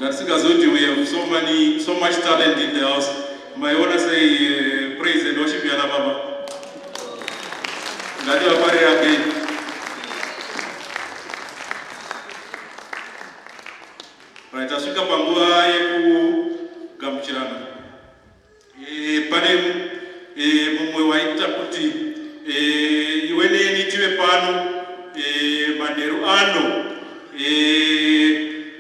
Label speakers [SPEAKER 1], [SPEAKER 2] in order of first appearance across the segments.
[SPEAKER 1] Ndatisingazoti we have so many, so much talent in the house. Maiona sei praise and worship yana baba? Ngativafarire again. Right, tasvika panguva yekugamuchirana. Pane mumwe waita kuti iwe neni tive pano manheru ano,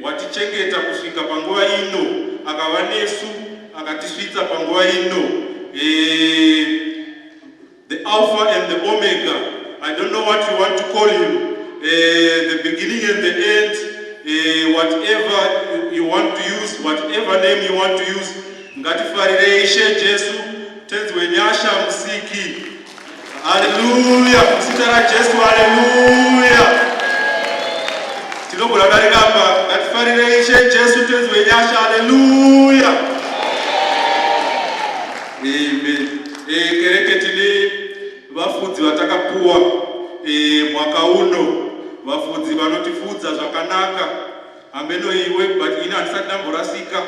[SPEAKER 1] watichengeta kusvika panguva ino, akava nesu akatisvitsa panguva ino. The Alpha and the Omega. I don't know what you want to call him. The beginning and the end. Whatever you want to use, whatever name you want to use. Ngatifarirei Ishe Jesu, tenzi wenyasha, musiki. Haleluya! Muzita raJesu, haleluya! Tinogona kudarika apa. Ngatifarirei Ishe Jesu, tenzi wenyasha, haleluya! Amen. Kereke, tine vafudzi vatakapuwa mwaka uno, vafudzi vanotifudza zvakanaka. Hameno iwe, but ini handisati ndamborasika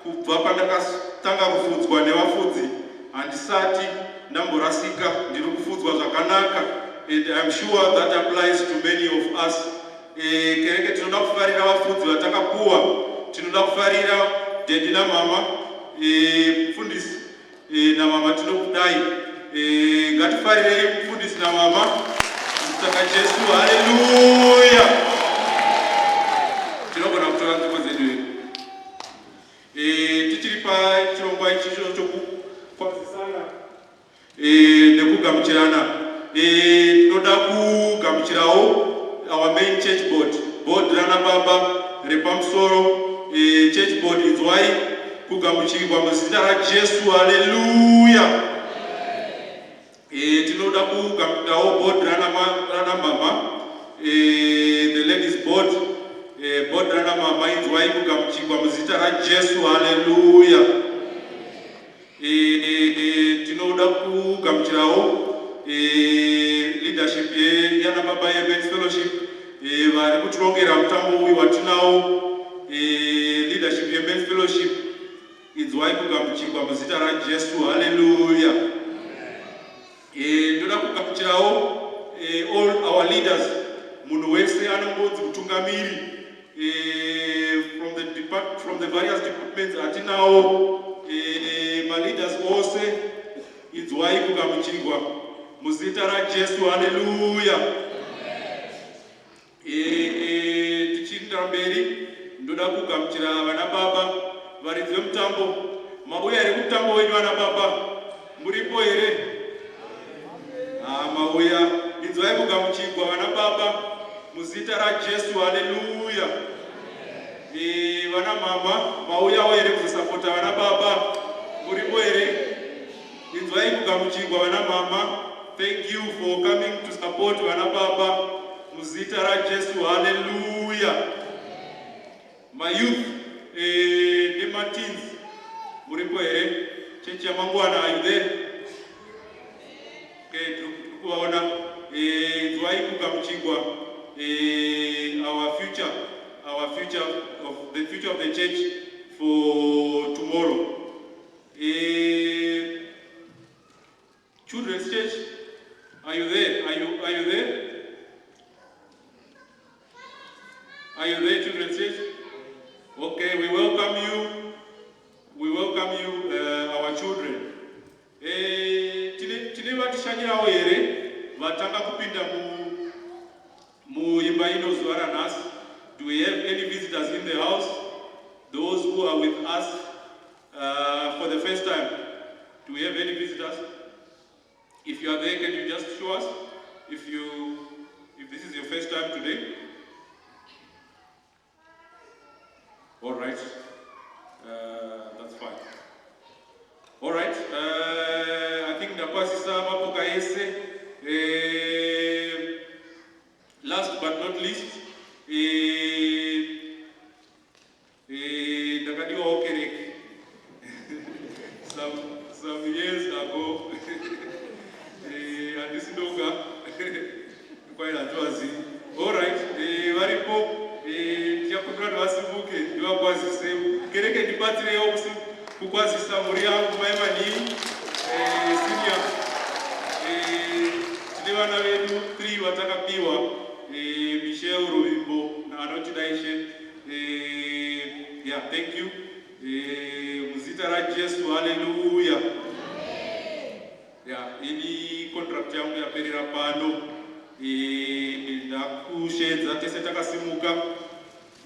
[SPEAKER 1] kubva pandakatanga kufudzwa nevafudzi. Handisati ndamborasika, ndiri kufudzwa zvakanaka, and I'm sure that applies to many of us. Kereke, tinoda kufarira vafudzi vatakapuwa. Tinoda kufarira daddy namama, mufundisi namama. Tinokudai. Ngatifarirei mufundisi namama saka Jesu, haleluya! Tinogona kutora nzvimbo dzedu here? Tichiri pachirongwa ichicho chokukwazisana nekugamuchirana, tinoda kugamuchirawo our main church board, board rana baba repamusoro. Church board, inzwai kugamuchirwa muzita raJesu, haleluya! Tinoda kugamuchirawo board rana mama, the ladies board. Board rana mama, inzwai kugamuchirwa muzita raJesu, haleluya! Tinoda kugamuchirawo leadership yana baba yemen's fellowship, vari kutirongera mutambo uyu watinawo. Leadership yemen's fellowship, inzwai kugamuchirwa muzita raJesu, haleluya! Ndoda kugamuchirawo all our leaders, munhu wese anongonzi mutungamiri from the various departments atinawo. Maleaders ose, inzwai kugamuchirwa muzita raJesu, haleluya! Tichienda mberi, ndoda kugamuchira vana baba, varidzi vemutambo. Mauya here kumutambo wenyu, vana baba? Muripo here? Ah, mauya. Inzwai kugamuchirwa, vana baba, muzita raJesu, haleluya! Vana mama, mauyawo here kuzosapota vana baba? Muripo here? Inzwai kugamuchirwa, vana mama. Thank you for coming to support vana baba muzita raJesu, haleluya! Mayouth nemateens, muripo here? Chechi yamangwana, are you there? Okay, tiri kuvaona. Inzwai kugamuchirwa, our future of the future of the church for tomorrow. Children's church, are you there? Are you there? Are you there, children's church? Okay, we welcome you. We welcome you, our children. Tine vatishanyirawo here vatanga kupinda muimba ino zuva ranhasi? Do we have any visitors in the house? Those who are with us for the first time. Do we have any visitors? If you are there, can you just show us if this is your first time today? All right. That's fine. All right. I think ndakwazisa mapoka ese. Last but not least, ndakadiwawo kereke some years ago. Handisi ndoga, kwaira hativazivi. All right, varipo, ndichakumbira kuti vasimuke ndivakwazise. Ndibatsireiwo kukwazisa mhuri yangu mai Manhivi eh, senior. Eh, tine vana vedu 3 vatakapiwa eh, Michelle Ruvimbo anotida ishe. Eh, yeah, thank you. Eh, muzita raJesu, haleluya. Yeah, ini contract yangu yaperera pano. Eh, ndakushedza tese takasimuka.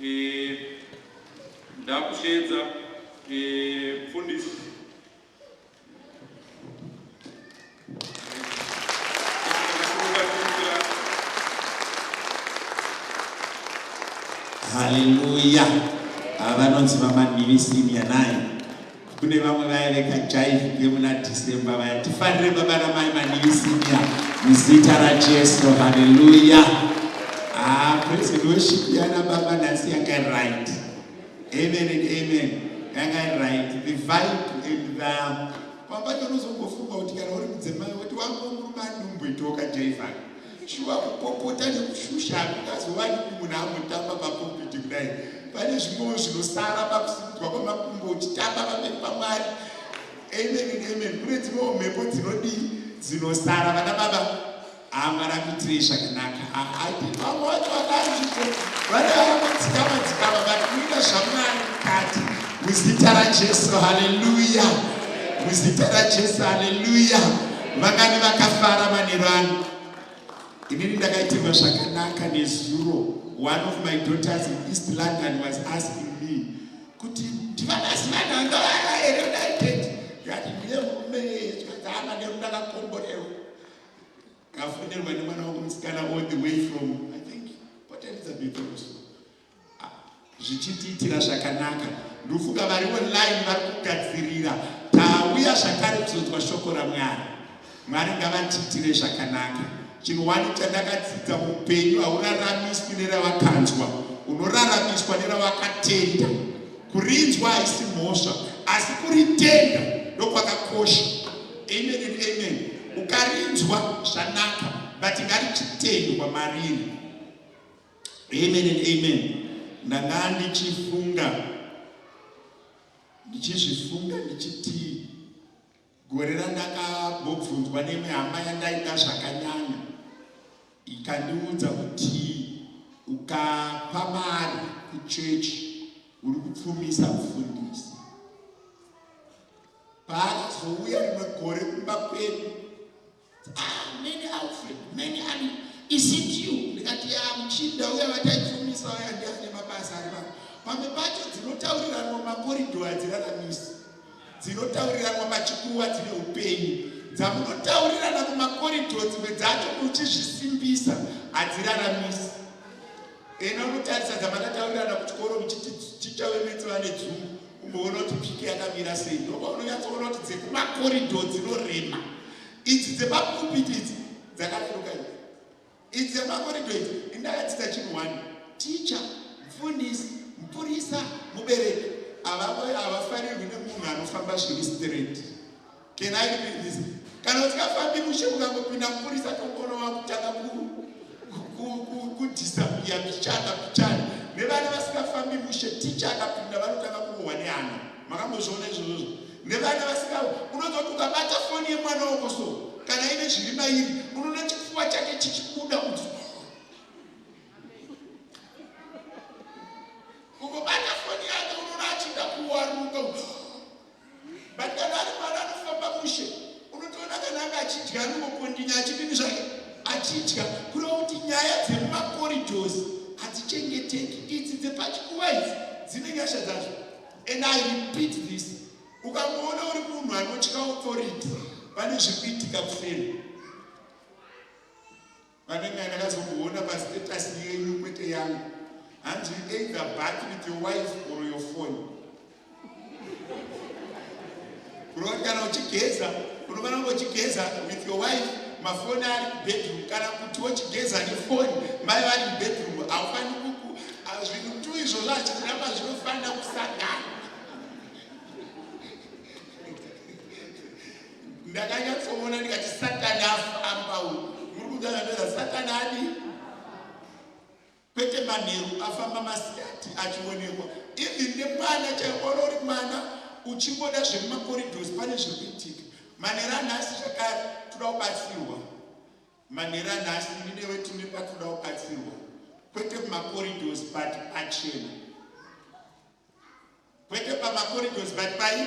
[SPEAKER 1] Eh, ndakushedza eh, mfundisi. Tese takasimuka
[SPEAKER 2] Haleluya. Ava vanonzi vaManhivi Senior 9. Kune vamwe vaya vekajaivhi kemuna December vaya. Tifarire baba namai Manhivi Senior muzita raJesu. Haleluya. Ah, praise and worship yana baba nhasi yanga right. Amen and amen. Yanga right. The vibe and the pamba unozongofunga kuti kana uri mudzimai woti wangu murume andimboitawo kajaivhani. Shuwa kupopota nekushusha hakungazowani munhu ambotamba papulpit kudai. Pane zvimwewo zvinosara pakusimudzwa kwamakumbo uchitamba pamberi paMwari. Amen and amen. Kune dzimwewo mhepo dzinodii dzinosara. Vana baba, Mwari akuitirei zvakanaka. Vamwe vacho vakanzviko vane vakangodzikama dzikama, but kuita zvaMwari mukati. Muzita raJesu, haleluya. Muzita raJesu, haleluya. Vangani vakafara manheru ano? Inini ndakaitirwa zvakanaka nezuro. One of my daughters in East London was asking me kuti ndivanazi vanhu vanga vaya here United. Ndikati ndiye murume zvikanzi hama nero ndakakomborerwa. Kafonerwa nemwana wangu musikana all the way from I think Port Elizabeth or so. Zvichitiitira zvakanaka. Ndofunga vari online vari kugadzirira. Tauya zvakare kuzonzwa shoko raMwari. Mwari ngavatiitire zvakanaka. Chinhu wani chandakadzidza muupenyu, hauraramiswi nerawakanzwa, unoraramiswa nerawakatenda. Kurinzwa haisi mhosva, asi kuritenda ndokwakakosha. Amen and amen. Ukarinzwa zvanaka, but ngarichitendwa mariri. Amen and amen. Ndanga ndichifunga, ndichizvifunga ndichiti gore randakambobvunzwa neimwe hama yandaida zvakanyanya ikandiudza kuti ukapa mari kuchechi uri kupfumisa mufundisi. Paakazouya rimwe gore kumba kwedu, ah, many Alfred, many Ali, is it you? Ndikati ya muchinda uya vataipfumisa uya ndiane mabasa ari pano. Pamwe pacho dzinotauriranwa makorido hadziraramisi, dzinotauriranwa pachikuva dzine upenyu, dzamunotaurirana kumakorido dzimwe dzacho muchizvisimbisa hadziraramisi. Ena unotarisa dzamakataurirana kuchikoro muchiti ticha wemetsi vane dzungu, umboona kuti piki yakamira sei. Ndopaunonyatsoona kuti dzekumakorido dzinorema, idzi dzepapulpit idzi dzakareruka idzi. Idzi dzekumakorido idzi indakadzidza chinhu one, ticha, mufundisi, mupurisa, mubereki havafanirwi nemunhu anofamba zviri straight. Can I repeat this? Kana usingafambi mushe ukangopinda mupurisa tongoona wakutanga kudisappear pichana pichana. Nevana vasingafambi mushe ticha akapinda vanotanga kurohwa nehana. Makambozviona izvozvozvo? Nevana vasinga unozoti ukabata foni yemwana wako so kana ine zviri mairi unoona chipfuva chake chichibuda kuti kungobata foni yake unoona achida kuwaruka. But kana ari mwana anofamba mushe unotoona kana anga achidya anongokondinya achidini zvake achidya, kureva kuti nyaya dzemumakoridhos hadzichengeteki. Idzi dzepachikuva idzi dzine nyasha dzazvo. And I repeat this, ukangoona uri munhu anotya authority pane zviri kuitika kuseri. Pane nyaya ndakazomboona pastatus yenyu kwete yangu, hanzi you either bath with your wife or your phone. Kureva kuti kana uchigeza unofanira kunge uchigeza with your wife, mafoni ari kubedroom, kana kuti wochigeza nefoni mai vari mubedroom. Haufaniri kuku zvinhu tu izvozvo hachiramba, zvinofanira kusangana. Ndakanyatsoona ndikati Satani afamba uyu. Muri kunzwa zvandinoita? Satani adi kwete mari. manheru afamba masikati achionekwa even nemwana chaiona uri mwana uchingoda zvemumacoridoors pane zviri kuitika manheru anhasi zvakare toda kubatsirwa manheru anhasi ini newe tine patoda kubatsirwa kwete kumacorridors but pachena kwete pamacorridors but pai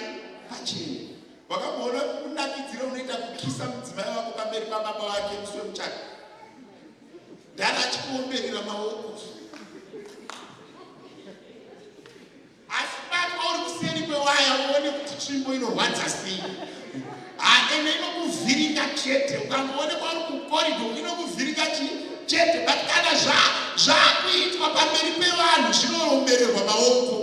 [SPEAKER 2] pachena wakamboona kunakidzira unoita kukisa mudzimai wako pamberi pababa wake musi wemuchato ndana achikuomberera maoko Asi batwa uri kuseri kwewaya uone kuti tsvimbo inorwadza sei. Ha ende inokuvhiringa chete. Ukangoonekwa uri kucorridor inokuvhiringa chi chete but kana zva zvakuitwa pamberi pevanhu zvinoombererwa maoko.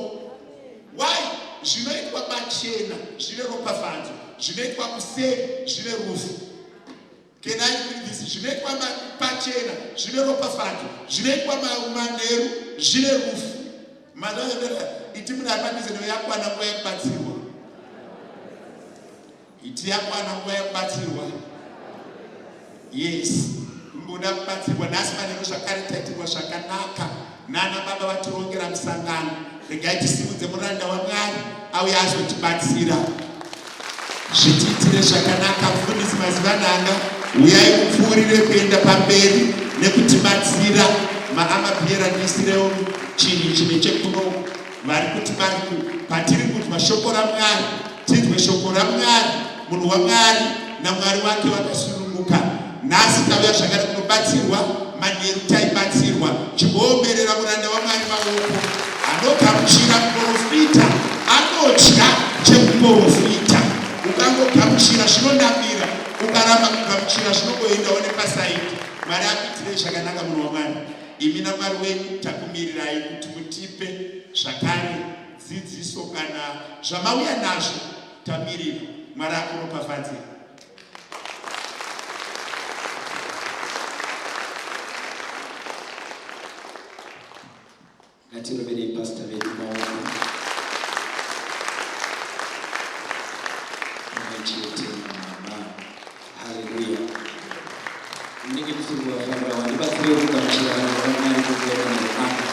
[SPEAKER 2] Why? Zvinoitwa pachena zvine ropafadzo, zvinoitwa kuseri zvine rufu. Can I read this? Zvinoitwa pachena zvine ropafadzo, zvinoitwa manheru zvine rufu. Mazvaendera iti munhu ari padhuze newe yakwana nguva yekubatsirwa. Iti yakwana nguva yekubatsirwa. Yes, kumboda kubatsirwa nhasi manheru zvakare taitirwa zvakanaka nana baba vatirongera musangano. Regai tisimudze muranda waMwari auye azotibatsira. Zvitiitire zvakanaka mufundisi Mazivananga, huyai mupfuurire kuenda pamberi nekutibatsira. Maamapiera ndiisirewo chinhu ichi nechekuno vari kuti vari patiri kunzwa shoko raMwari, tinzwe shoko raMwari, munhu waMwari naMwari wake vakasununguka. Nhasi tauya zvakare kunobatsirwa, manheru taibatsirwa. Chimboomberera muranda waMwari maoko. Anogamuchira muporofita anodya chekuporofita. Ukangogamuchira zvinonamira, ukaramba kugamuchira zvinongoendawo nepasaidi. Mwari akuitirei zvakanaka munhu waMwari. Imi naMwari wenyu takumirirai kuti mutipe zvakare dzidziso kana zvamauya nazvo tamirira. Mwari akuropafadzei.
[SPEAKER 3] Ngatiroverei pastor vedu maoko pamwe chete namama. Haleluya. Munenge musiri kuvafarira wandibatsirei kugamuchira vanhu vaMwari kunguva yemanheru ano.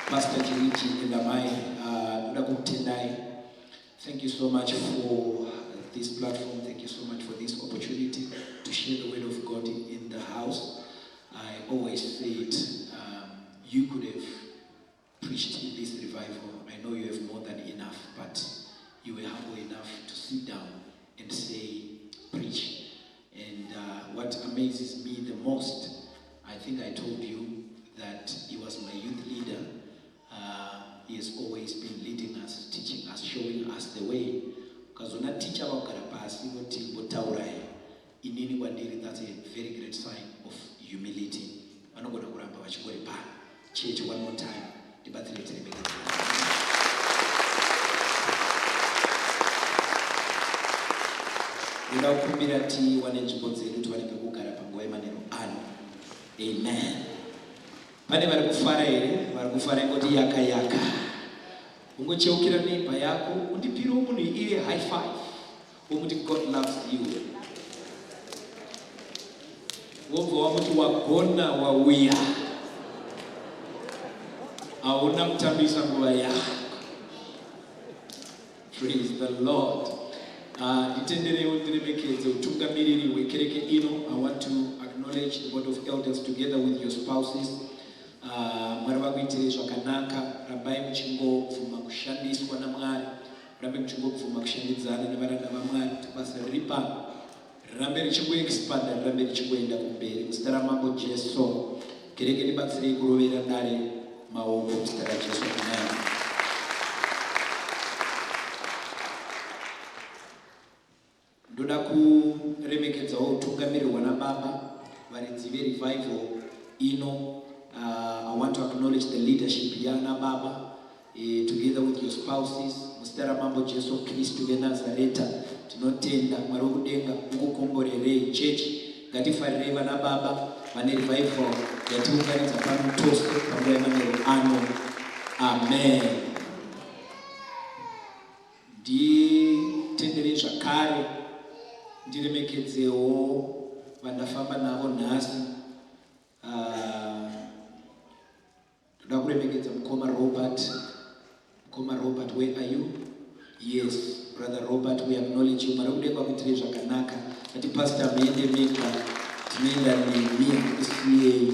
[SPEAKER 3] Pastor Chirichi and amai, ndoda kukutendai. Thank you so much for this platform. Thank you so much for this opportunity to share the word of God in the house. I always said you could have preached in this revival. I know you have more than enough, but you were humble enough to sit down and say, preach. And what amazes me the most, I think I told you that he was my youth leader. He has always been leading us, teaching us, showing us the way. Ukazoona teacher vakugara pasi voti mbotaurai, inini kwandiri that's a very great sign of humility. Vanogona kuramba vachingori pano. Church one more time, ndibatsire tiremekedze. Ndoda kukumbira tiwane nzvimbo dzedu tiwane pekugara panguva yemanheru ano. Amen. Pane vari kufara here? Vari kufara ingoti yaka yaka. Ungocheukira neighbor yako undipirewo munhu iye high five. Womuti God loves you. Wobva wamuti wagona wauya. Hauna kutambisa nguva yako. Praise the Lord. Nditendereiwo ndiremekedze utungamiriri hwekereke ino. I want to acknowledge the board of elders together with your spouses. Mwari vakuitirei zvakanaka. Rambai muchingobvuma kushandiswa naMwari. Rambai muchingobvuma kushandidzana nevaranda vaMwari kuti basa riri pano rirambe richingoexpanda, rirambe richingoenda kumberi. Muzita raMambo Jesu. Kereke ndibatsirei kurovera dare maoko muzita raJesu. Amen. Ndoda kuremekedzawo utungamiriri hwana baba varidzi verevival ino. I want to acknowledge the leadership yana baba together with your spouses muzita ramambo Jesu Kristu veNazareta. Tinotenda Mwari wekudenga ukukomborerei. Church, ngatifarirei vana baba vane revival yatiunganidza pano tose panguva yemanheru ano. Amen. Nditenderei zvakare ndiremekedzewo vandafamba navo nhasi. Ah, Ndoda kuremekedza mukoma Robert. Mukoma Robert, where are you? Yes, brother Robert, we acknowledge you. Mwari kudenga kuitire zvakanaka. Ati pastor muende mega tinoenda nemi hatikusiyei.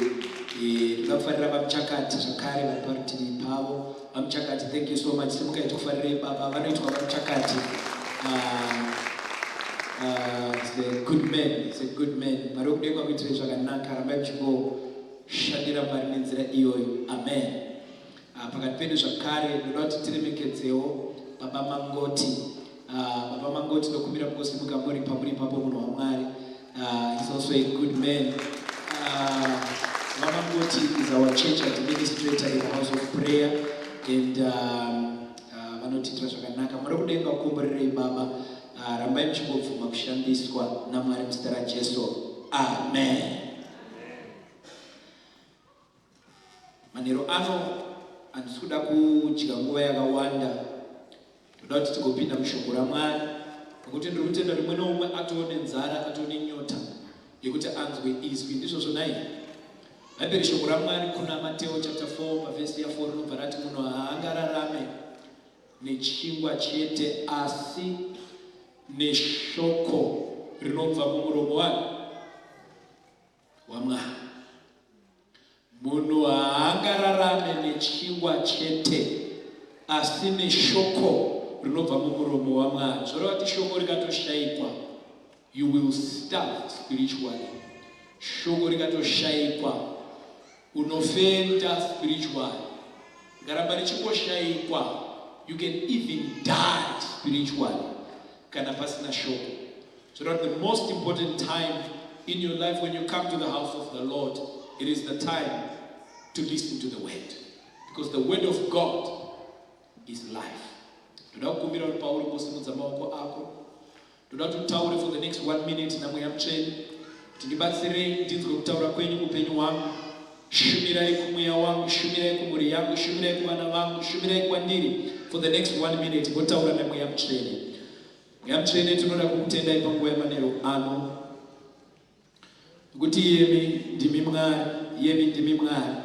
[SPEAKER 3] Eh, ndoda kufarira vaMuchakati zvakare vari parutivi pavo. VaMuchakati, thank you so much. Simukai tikufarirei baba vanoitwa vaMuchakati. Uh, uh, he's a good man, he's a good man. Mwari wekudenga kuitire zvakanaka. Rambai muchingo Shandira Mwari nenzira iyoyo. Amen. Ah, pakati pedu zvakare ndoda kuti tiremekedzewo Baba Mangoti. Ah, Baba Mangoti ndokumbira mungosimuka muri pamuri ipapo munhu waMwari. Ah, he's also a good man. Ah, Baba Mangoti is our church administrator in the house of prayer and um, ah, vanotiitira zvakanaka. Mwari kudenga kukomborerei baba. Ah, rambai muchingobvuma kushandiswa naMwari muzita raJesu. Amen. Manheru ano handisi kuda kudya nguva yakawanda, ndoda kuti tigopinda mushoko raMwari nokuti ndiri kutenda kuti mumwe noumwe atoo nenzara, atoo nenyota yekuti anzwe izwi. Ndizvozvo nhai? Bhaibheri shoko raMwari kuna Mateo chapter 4 pavhesi ya 4 rinobva rati munhu haangararame nechingwa chete asi neshoko rinobva mumuromo wani waMwari. Munhu haangararame nechingwa chete, asi neshoko rinobva mumuromo waMwari. Zvoreva kuti shoko rikatoshaikwa, you will starve spiritually. Shoko rikatoshaikwa, unofenta spiritually. Rikaramba richingoshaikwa, you can even die spiritually kana pasina shoko. So that the most important time in your life when you come to the house of the Lord, it is the time to listen to the word. Because the word of God is life. Ndoda kukumbira kuti pauri kusimudza maoko ako. Ndoda kuti utaure for the next one minute naMweya Mutsvene. Kuti ndibatsirei ndinzwe kutaura kwenyu muupenyu hwangu. Shumirai kumweya wangu, shumirai kumhuri yangu, shumirai kuvana vangu, shumirai kwandiri for the next one minute. Ngotaura naMweya Mutsvene. Mweya Mutsvene, tinoda kukutendai panguva yamanheru ano nokuti iyemi ndimi Mwari, iyemi ndimi Mwari.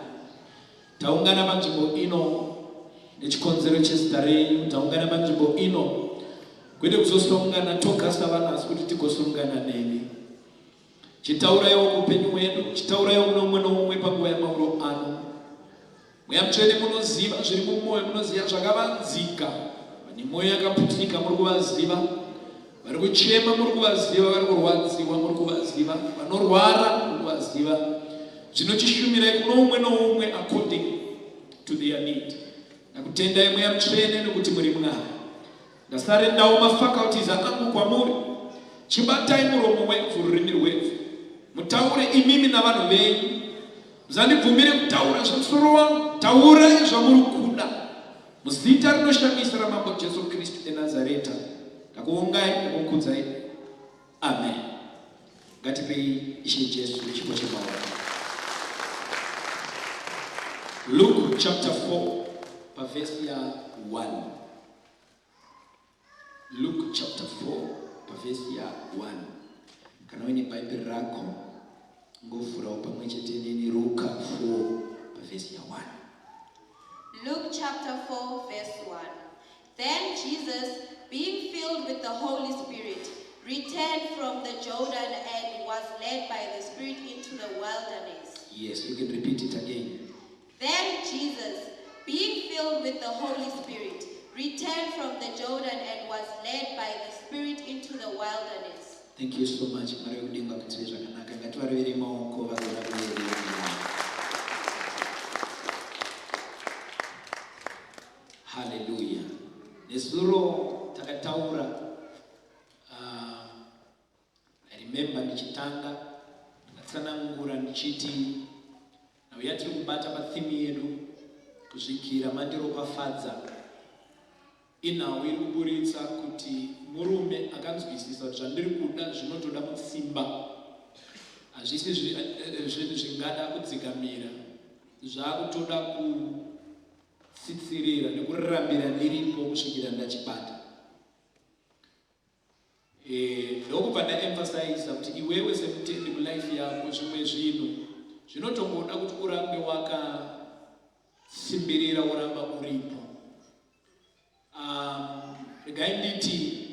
[SPEAKER 3] Taungana panzvimbo ino nechikonzero chezita renyu, taungana panzvimbo ino kwete kuzosongana toga savanhu, asi kuti tigosongana nemi. Chitauraiwo kuupenyu hwedu, chitauraiwo kune umwe noumwe panguva yamauro ano. Mweya Mutsvene munoziva zviri mumwoyo, munoziva zvakavanzika. Vane mwoyo yakaputsika muri kuvaziva, vari kuchema muri kuvaziva, vari kurwadziwa muri kuvaziva, vanorwara muri kuvaziva. Zvino chishumirai kuno umwe noumwe according to their need. Ndakutendai Mweya Mutsvene nokuti muri Mwari. Ndasarendawo mafaculties angu kwamuri. Chibatai muromo wevhu, rurimi rwevhu, mutaure imimi navanhu venyu. Musandibvumire kutaura zvemusoro wangu, taurai zvamuri kuda. Muzita rinoshamisa raMambo Jesu Kristu eNazareta, ndakuvongai, ndakukudzai. Amen. Ngatipei Ishe Jesu chipo chemaoko. Luke chapter 4 pavhesi ya 1. Luke chapter 4 pavhesi ya 1. Kana uine Bhaibheri rako ngovhurawo pamwe chete neni Ruka 4 pavhesi ya 1.
[SPEAKER 4] Luke chapter 4 verse 1. Then Jesus, being filled with the Holy Spirit, returned from the Jordan and was led by the Spirit into the wilderness.
[SPEAKER 3] Yes, you can repeat it again.
[SPEAKER 4] Then Jesus, being filled with the Holy Spirit, returned from the Jordan and was led by the Spirit into the wilderness.
[SPEAKER 3] Thank you so much. Mwari wekudenga akuitire zvakanaka. Ngativarovere maoko vagona kuverenga. Hallelujah. Nezuro takataura uh, I remember ndichitanga ndakatsanangura ndichiti nhau yatiri kubata patheme yedu kusvikira mandiropafadza inhau iri kuburitsa kuti murume akanzwisisa kuti zvandiri kuda zvinotoda mutsimba hazvisi eh, zvinhu zvingada kudzikamira zvakutoda kutsitsirira nekurambira ndiripo kusvikira ndachibata Eh, ndokubva ndaemphasiza kuti iwewe semutendi mulife yako zvimwe zvinhu Zvinotongoda kuti urambe wakasimbirira, woramba uripo. Um, regai nditi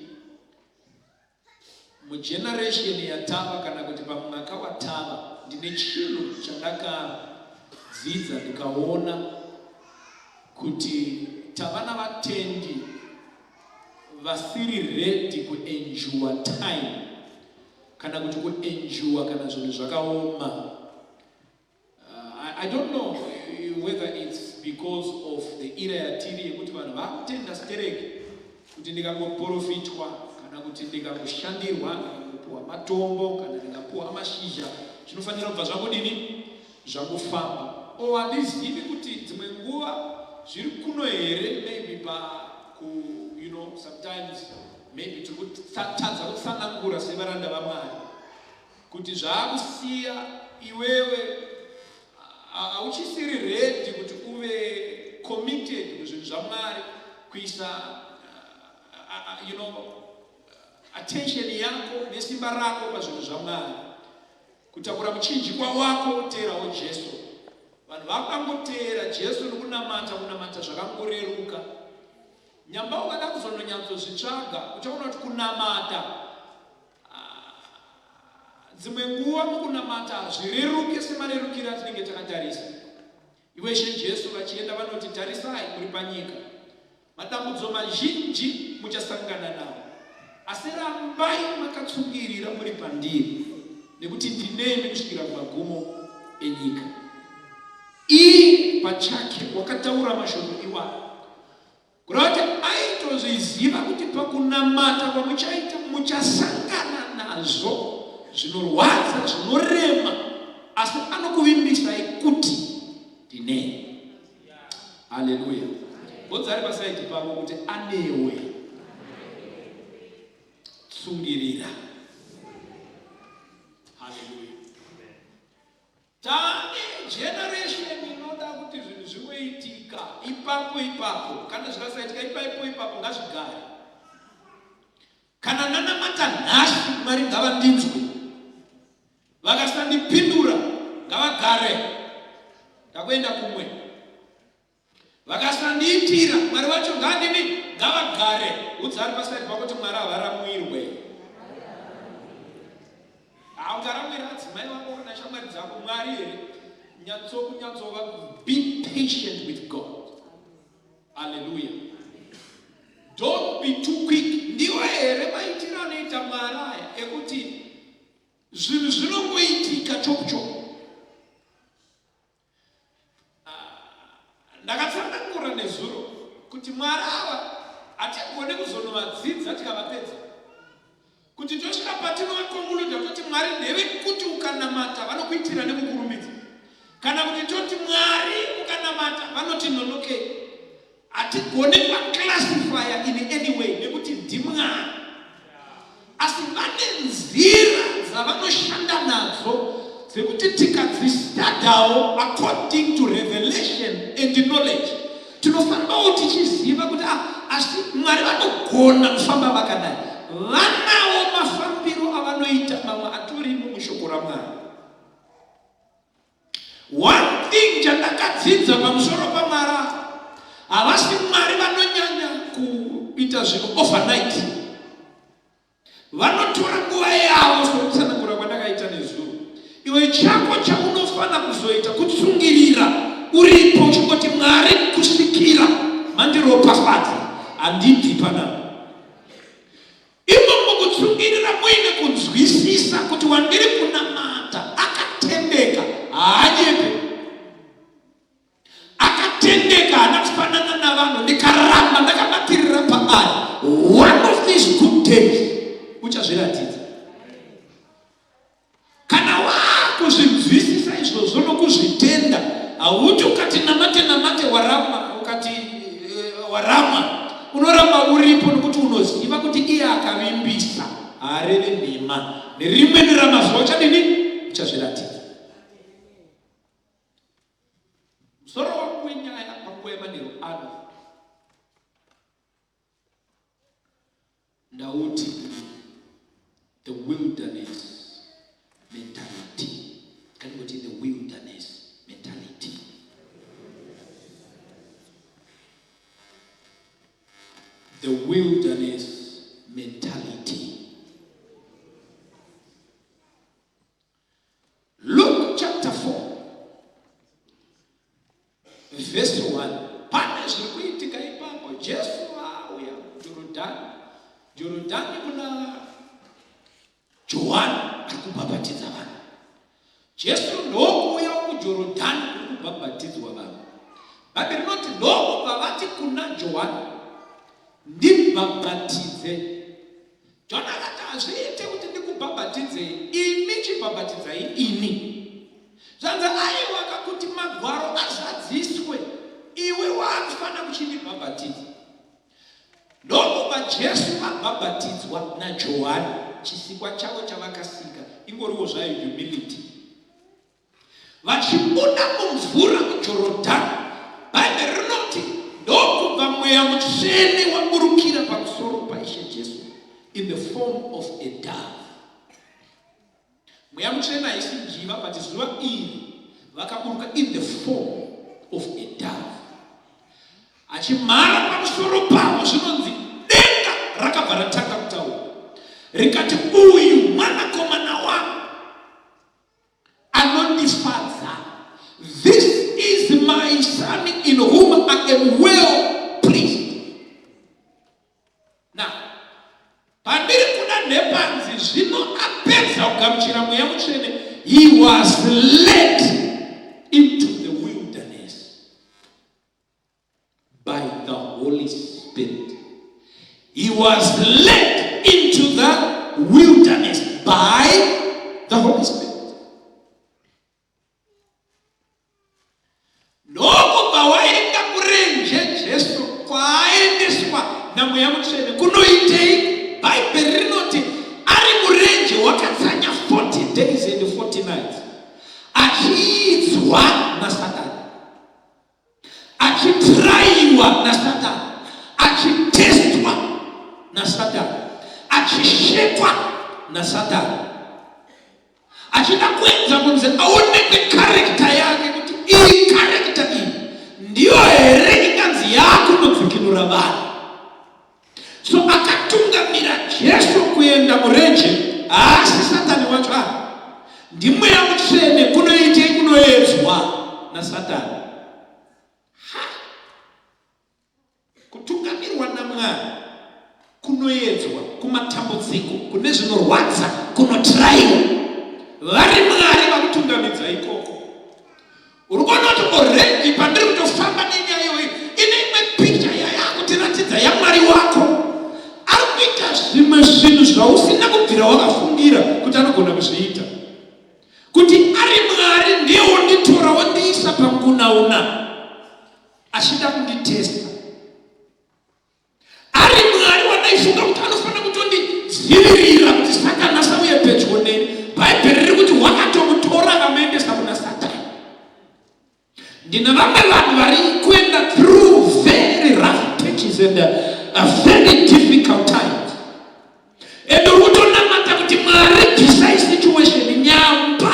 [SPEAKER 3] mugeneration yatava kana kuti pamwaka watava, ndine chinhu chandakadzidza ndikaona kuti tava navatendi vasiri ready kuenjua time kana kuti kuenjua kana zvinhu zvakaoma. I don't know whether it's because of the era yatiri yekuti vanhu vakutenda stereki kuti ndikangoprofitwa kana kuti ndikangoshandirwa, ndikangopuwa matombo kana ndikapuwa mashizha, zvinofanira kubva zvangodini, zvangofamba. O, handizivi kuti dzimwe nguva zviri kuno here, maybe pa ku you know sometimes maybe tiri kutadza kutsanangura sevaranda vaMwari kuti zvaakusiya iwewe hauchisiri ready kuti uve committed kuzvinhu zvaMwari, kuisa attention yako nesimba rako pazvinhu zvaMwari, kutakura muchinjikwa wako uteerawo Jesu. Vanhu vakangoteera Jesu nokunamata, kunamata zvakangoreruka. Nyamba ukada kuzononyatsozvitsvaga, uchaona kuti kunamata, dzimwe nguva mukunamata hazvireruke semarerukiro atinenge takatarisa. Iwe Ishe Jesu vachienda vanoti, tarisai, muri panyika, madambudzo mazhinji muchasangana nawo, asi rambai makatsungirira muri pandiri, nekuti ndinemi kusvikira kumagumo enyika. Iye pachake wakataura mashoko iwayo. Kureva kuti aitozviziva kuti pakunamata kwamuchaita muchasangana nazvo zvinorwadza, zvinorema, asi anokuvimbisai kuti ndinemi. Haleluya. Bodza ari pasaidi pavo kuti anewe. Tsungirira. Haleluya. Tane generation inoda kuti zvinhu zvingoitika ipapo ipapo. Kana zvikasaitika ipapo ipapo, ngazvigare. Kana ndanamata nhasi, Mwari ngavandinzwe. Vakasandipindura, ngavagare. Ndakuenda kumwe. Vakasandiitira, Mwari vacho ngaandini, ngavagare. Udza ari pasaidi pako kuti Mwari havaramwirwe. Haungaramwira adzimai vako kana shamwari dzako, Mwari here? Nyatso kunyatsova, be patient with God. Hallelujah. Don't be too quick. Ndiwo here maitiro anoita Mwari aya ekuti zvinhu zvinongoitika chopu chopu? Ndakatsanangura nezuro kuti Mwari ava hatigone kuzonovadzidza tikavapedza, kuti tosvika patinovakonkuluda toti Mwari ndevekuti ukanamata vanokuitira nekukurumidza, kana kuti toti Mwari ukanamata vanoti nonokei. Hatigone kuvaclassifya in any way nekuti ndiMwari. Asi vane nzira dzavanoshanda nadzo dzekuti tikadzistadawo according to revelation and knowledge, tinofambawo tichiziva kuti ah, asi Mwari vanogona kufamba vakadai. Vanawo mafambiro avanoita, mamwe atorimo mushoko raMwari. One thing chandakadzidza pamusoro paMwari ava, havasi Mwari vanonyanya kuita zvinhu overnight. Vanotora nguva yavo sokutsanangura kwandakaita nezuro. Iwe chako chaunofana kuzoita kutsungirira uripo uchingoti Mwari kusvikira mandiropafadza handibvi panapa. Imo mukutsungirira muine kunzwisisa kuti wandiri kunamata akatendeka, haanyepe. Akatendeka, haana kufanana navanhu. Ndikaramba ndakabatirira paari, one of these good days uchazviratidza. Kana wakuzvinzwisisa izvozvo nokuzvitenda, hauti ukati namate namate waramwa, ukati waramwa, unoramba uripo nokuti unoziva kuti iye akavimbisa haareve nhema. Nerimwe neramazuva uchadini? Uchazviratidza. Musoro wangu wenyaya panguva yemanheru ano Ndauti the wilderness mentality. Kaningoti the wilderness. The wilderness mentality. Luke chapter 4 verse 1. Pane zviri kuitika ipapo, Jesu auya Jorodhani, Jorodhani kuna Johani ari kubhabhatidza vanhu. Jesu ndokuuya kuJorodhani kuri kubhabhatidzwa vanhu. Bhaibheri rinoti ndokubva vati kuna Johani, ndibhabhatidze. Johani akati hazviite kuti ndikubhabhatidzei, imi chibhabhatidzai ini. Zvanzi aiwa kakuti magwaro azadziswe, iwe waakufanira kuchindibhabhatidza. Ndokubva Jesu abhabhatidzwa naJohani, chisikwa chavo chavakasika, ingoriwo zvayo humility. Vachibuda mumvura muJorodhani, Bhaibheri rinoti ndokubva Mweya Mutsvene waburukira pamusoro paIshe Jesu in the form of a dove. Mweya Mutsvene haisi njiva but zuva iri vakaburuka in the form of a dove achimhara pamusoro pavo. Zvinonzi denga rakabva ratanga kutaura rikati, uyu mwanakomana wangu anondifadza, this is my son in whom I am well pleased. Now, pandiri kuda nhepanzi zvino apedza kugamuchira Mweya Mutsvene, he was led into the wilderness by the Holy Spirit. He was led into the wilderness by the Holy Spirit. Ndokubva waenda kurenje Jesu kwaaendeswa naMweya Mutsvene kunoitei? Bhaibheri rinoti ari murenje wakatsanya 40 days and 40 nights achiidzwa naSatani, achitraiwa naSatani, achitestwa naSatani, achishekwa naSatani, achida kuedza kunzi aonekwe karekta yake kuti iyi karekta iyi ndiyo here inganzi yakunodzikinura vanhu. So akatungamira Jesu kuenda murenje haasi Satani wacho, a ndiMweya Mutsvene. Kunoitei? Kunoedzwa naSatani. Ha, kutungamirwa naMwari kunoedzwa, kumatambudziko, kune zvinorwadza, kunotraiwa. Vari Mwari vakutungamidza ikoko. Uri kuona kuti already pandiri kutofamba nenyaya iyoyi ine imwe picture yayakutiratidza yaMwari wako ari kuita zvimwe zvinhu zvausina kubvira wakafungira kuti anogona kuzviita. Kuti ari Mwari ndiye wonditora wondiisa pangunauna achida kunditesta. Ari Mwari wandaifunga kuti anofanira kutondidzivirira kuti Satani asauye pedyo neni, Bhaibheri riri kuti wakatomutora akamuendesa kuna Satani. Ndine vamwe vanhu vari kuenda through very rough patches and very difficult times, and uri kutonamata kuti Mwari bvisai situation nyamba.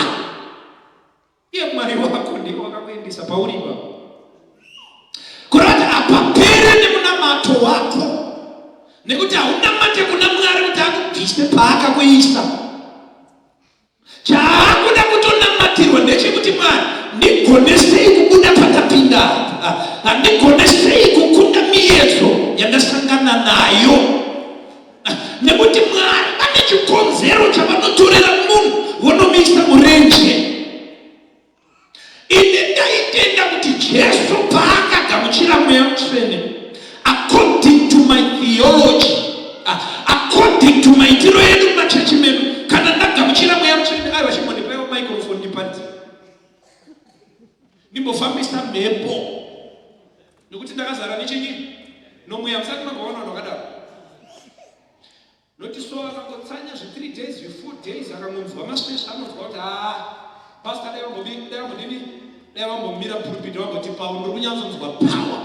[SPEAKER 3] Iye Mwari wako ndiye wakakuendesa pauri ipapo. Kureva kuti hapapere nemunamato wako, nekuti haunamate kuna Mwari kuti akubvise paakakuisa. Chaakuda kutonamatirwa ndechekuti Mwari, ndigonesei kubuda pandapinda apa, handigonesei kukunda miyedzo yandasangana nayo, nekuti Mwari vane chikonzero chavanotorera munhu vonomuisa murenje. Ini ndaitenda kuti Jesu paakagamuchira Mweya Mutsvene, according to my theology, according to maitiro edu mumachechi medu, kana ndagamuchira Mweya Mutsvene, aiwa, chimbondipaiwo microphone ndiparidze, ndimbofambisa mhepo nekuti ndakazara nechinyi? Nomweya. Musati mamboona vanhu vakadaro. Noti so akangotsanya zve 3 days, zve 4 days, akangonzwa masvesva, anonzwa kuti haa, pastor, dai vambodini, dai vambodini, dai vambomira pulpit vambotipawo, ndiri kunyatsonzwa power.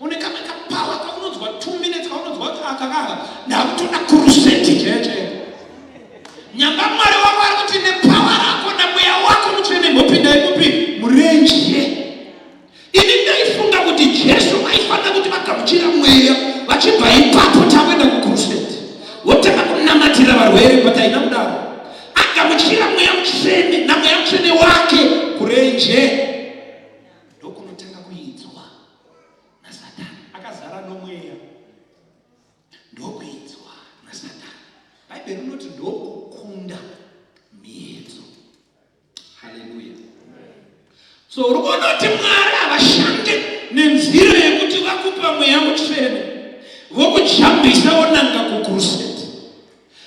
[SPEAKER 3] Une kamwe kapower kaunonzwa 2 minutes, kaunonzwa kuti aka kaka ndakutoda crusade chaiyo chaiyo. Nyamba Mwari wako ari kuti nepower rako naMweya wako Mutsvene mbopindai mupi? Murenje. Ini ndaifunga kuti Jesu aifanira kuti vagamuchira Mweya. Vachibva ipapo takuenda kucrusade, votanga kunamatira varwere, but haina kudaro. Agamuchira Mweya Mutsvene naMweya Mutsvene wake kurenje, ndokunotanga kuidzwa naSatani. Akazara nomweya ndokuidzwa naSatani. Bhaibheri rinoti ndokukunda miedzo. Haleluya. So uri kuona kuti Mwari havashande nenzira yekuti vakupa Mweya Mutsvene vokujambisa wonanga kucrusade.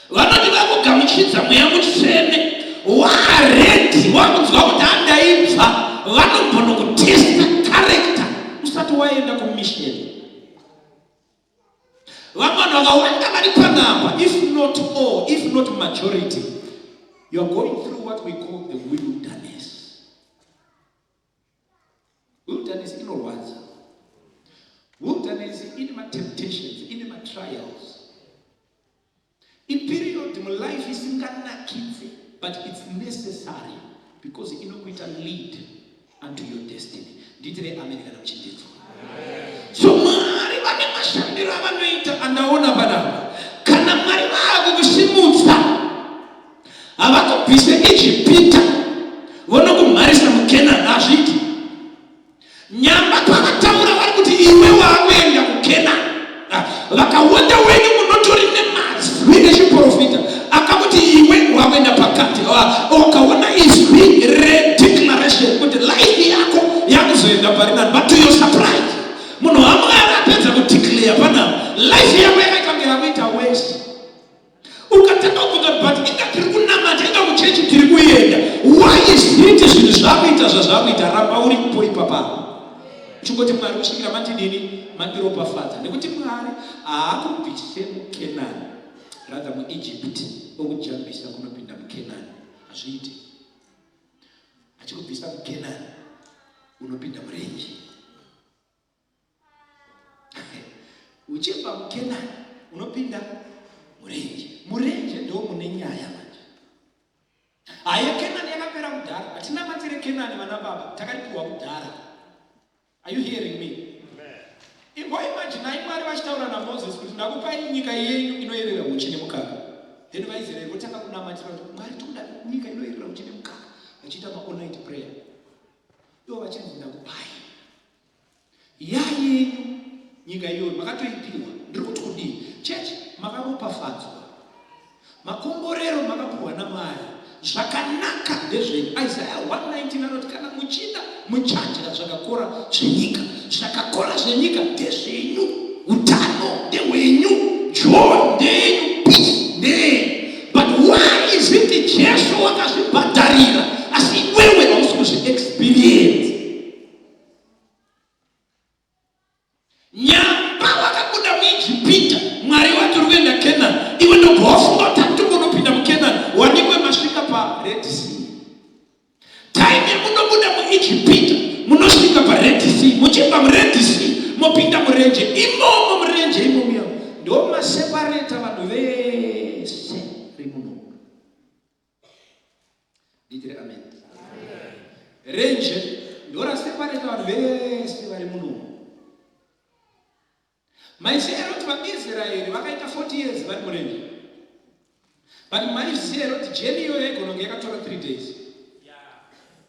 [SPEAKER 3] Vanoti vakugamuchidza Mweya Mutsvene waaredi wakunzwa kuti andaibva, vanombonokutesta character usati waenda kumission. Vamwe vanhu vakawanda vari panapa, if not all, if not majority, you are going through what we call the wilderness. Wilderness inorwadza. Wilderness ine matemptations, ine matrials. Iperiod mulife isinganakidze, but it's necessary because inokuita lead unto your destiny. Ndiitire amen kana muchindinzwa. So Mwari vane mashandiro avanoita andaona panapa. Kana Mwari vaakukusimudza, havakubvise Ijipita vonokumharisa muKenani, hazviiti. Nyamba pavataura vari kuti iwe waakuenda kuKenani. Ah, vakawanda wenyu munotori nemazwi echiprofita akakuti iwe wakuenda pakati. Ah, ukaona izwi redeclaration kuti life yako yakuzoenda pari nani, but to your surprise munhu waMwari apedza kudeclare panapa, life yako yakaita kunge yakuita wese. Ukatanga kubvunza, but inga tiri kunamata, inga kuchechi tiri kuenda, why is it zvinhu zvakuita zvazvakuita? Ramba uripo ipapa uchingoti Mwari kusvikira mandidini, mandiropafadza. Nekuti Mwari haakubvise muKenani, rather muEgypt, okujambisa kunopinda muKenani. Hazviiti. Achikubvisa muKenani unopinda murenje. Uchibva muKenani unopinda murenje. Murenje ndo mune nyaya manje. Haye, Kenani yakapera kudhara. Hatinamatire Kenani, vana baba, takaripiwa kudhara. Are you hearing me? Imboimaginai Mwari vachitaura naMoses kuti ndakupai nyika yenyu inoyerera uchi nemukaka. Then vaIsraeri votanga kunamatira kuti Mwari, tikuda nyika inoyerera uchi nemukaka, vachiita ma all night prayer. Ivo vachinzi ndakupai yayenyu nyika iyoyo, makatoipiwa. Ndiri kuti kudii, chechi? Makaropafadzwa, makomborero makapiwa naMwari, zvakanaka ndezvenyu. Isaya 119 anoti kana muchida muchadya zvakakora zvenyika. Zvakakora zvenyika ndezvenyu, utano ndehwenyu, joy ndeyenyu, peace ndeyenyu. But why is it Jesu wakazvibhadharira asi iwewe hausi kuzviexperience? Nyamba wakabuda muIjipita, Mwari wati uri kuenda Kenani, iwe ndobva wafunga kuti hakutombonopinda muKenani, wanikwe masvika paRed Sea. Time yemunobuda muIjipita munosvika paRed Sea, muchibva muRed Sea mopinda murenje. Imomo murenje imomo yamo ndomasepareta vanhu vese rimuno. Ndiitire amen. Renje ndorasepareta vanhu vese vari muno. Maiziva here kuti vaIsraeri vakaita 40 years vari murenje? But maiziva here kuti journey iyoyo yaigona kunge yakatora 3 days,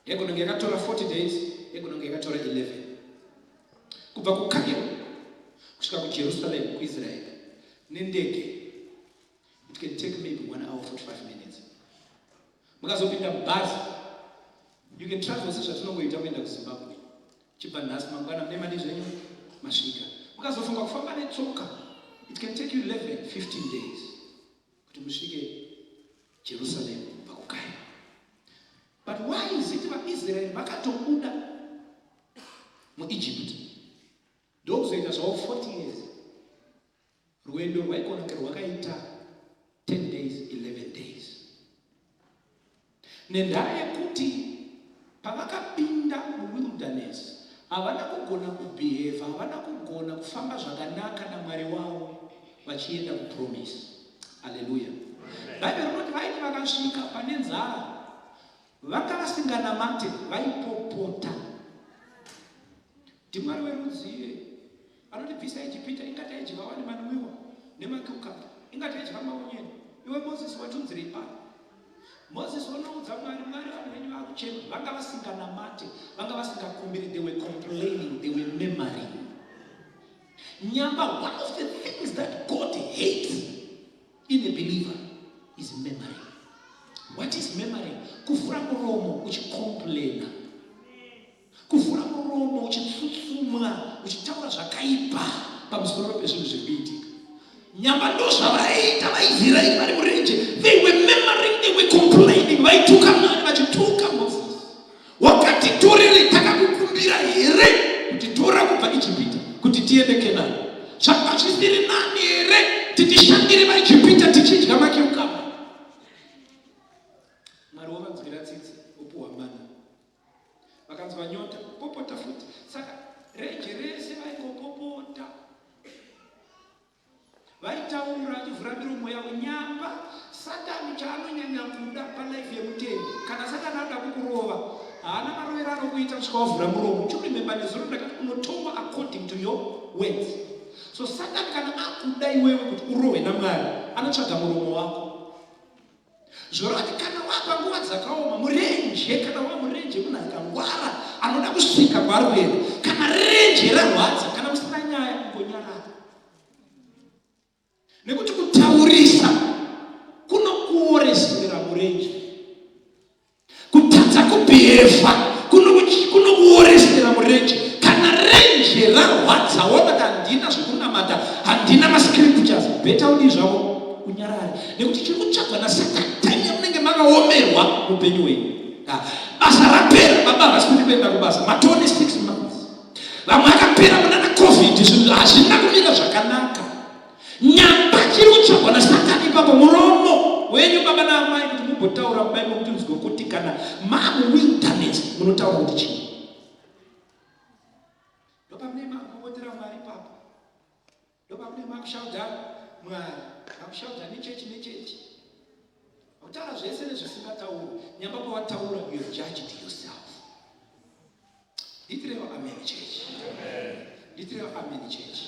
[SPEAKER 3] yaigona kunge yakatora 40 days, yaigona kunge yakatora 11, kubva kuCairo kusvika kuJerusalem kuIsrael nendege? It can take maybe 1 hour 45 minutes. Mukazopinda mubhazi, you can travel sezvatinongoita kuenda kuZimbabwe. Chibva nhasi, mangwana mune madi zvenyu masvika. Mukazofunga kufamba netsoka, it can take you 11 15 days kuti musvike Jerusalem kubva kuCairo. But why is it vaIsraeri vakatobuda muEgypt ndokuzoita zvavo 40 years? Rwendo rwaigona kunge rwakaita 10 days, 11 days, nendaa yekuti pavakapinda muwilderness havana kugona kubhihevha, havana kugona kufamba zvakanaka naMwari wavo vachienda kupromise. Aleluya. Bhaibheri rinoti vaiti vakasvika pane nzara vanga vasinganamate, vaipopota. NdiMwari werudziye? Anotibvisa Ijipita, inga taidya wani manwiwa nemakiukamba, inga taidya maonyeni. Iwe Mozisi watiunzirei pano? Mozisi unoudza Mwari, Mwari vanhu venyu vakuchema, vanga vasinganamate, vanga vasingakumbiri, they were complaining, they were murmuring. Nyamba, one of the things that God hates in a believer is murmuring. What is murmuring? Kuvhura muromo uchicomplaina. Kuvhura muromo uchitsutsumwa uchitaura zvakaipa pamusoro pezvinhu zviri kuitika. Nyamba ndozvavaiita vaIsraeri vari murenje. They were murmuring, they were complaining, vaituka Mwari vachituka Moses. Wakatitorere takakukumbira here kuti tora kubva Ijipita kuti tiende Kenani? Zvanga zvisiri nani here titishandire vaIjipita tichidya makiukama? Mwari wovanzwira tsitsi opuhwa mana. Vakanzwa nyota, popota futi. Saka renje rese vaingopopota. Vaitaura vachivhura miromo yavo. Nyamba Satani chaanonyanya kuda palife yemutendi. Kana Satani anoda kukurova, haana marovero anokuita kusvika wavhura muromo. Do you remember nezuro ndakati unotongwa according to your words. So Satani kana akuda iwewe kuti urohwe naMwari, anotsvaga muromo wako. Zvoreva kuti kana wapa nguva dzakaoma murenje, kana wamurenje munhu akangwara anoda kusvika kwaari kuenda. Kana renje rarwadza, kana usina nyaya kungonyarara, nekuti kutaurisa kunokuoresera murenje. Kutadza kubhehevha kunokuoresera murenje. Kana renje rarwadza wona kuti handina zvekunamata, handina mascriptures, beta udii zvako unyarare, nekuti chiri kutsvagwa nasatani time yamunenge makaomerwa muupenyu hwenyu. Basa rapera, baba havasi kuti kuenda kubasa, matone 6 months, vamwe akapera munana covid, zvinhu hazvina kumira zvakanaka. Nyamba chiri kutsvagwa nasatani ipapo muromo wenyu baba naamai kuti mumbotaura mumba imo kuti nzwe kuti kana mamuwilderness munotaura kuti chii. Ndopamune makupopotera Mwari ipapo. Ndopamune makushauda Mwari, makushauda nechechi nechechi. Kutaura zvese nezvisingataurwi. Nyamba pawataura you have judged yourself. Nditirewo amen church. Nditirewo amen church.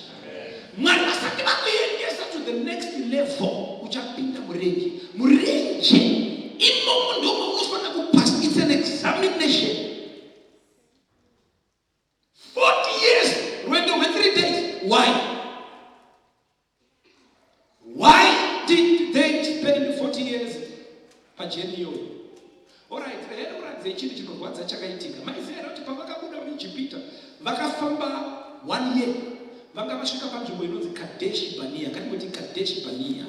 [SPEAKER 3] Mwari vasati vakuendesa to the next level uchapinda murenje. Murenje imomo ndomo unofanira kupass. It's an examination. 40 years rwendo rwe 3 days. Why? Why did they spend 40 years pajeni iyoyo? Alright, regai ndikuratidzei chinhu chinorwadza chakaitika. Maiziva here kuti pavakabuda muIjipita vakafamba one year vanga vasvika panzvimbo inonzi Kadeshi Barnea. Ngatingoti Kadeshi Barnea.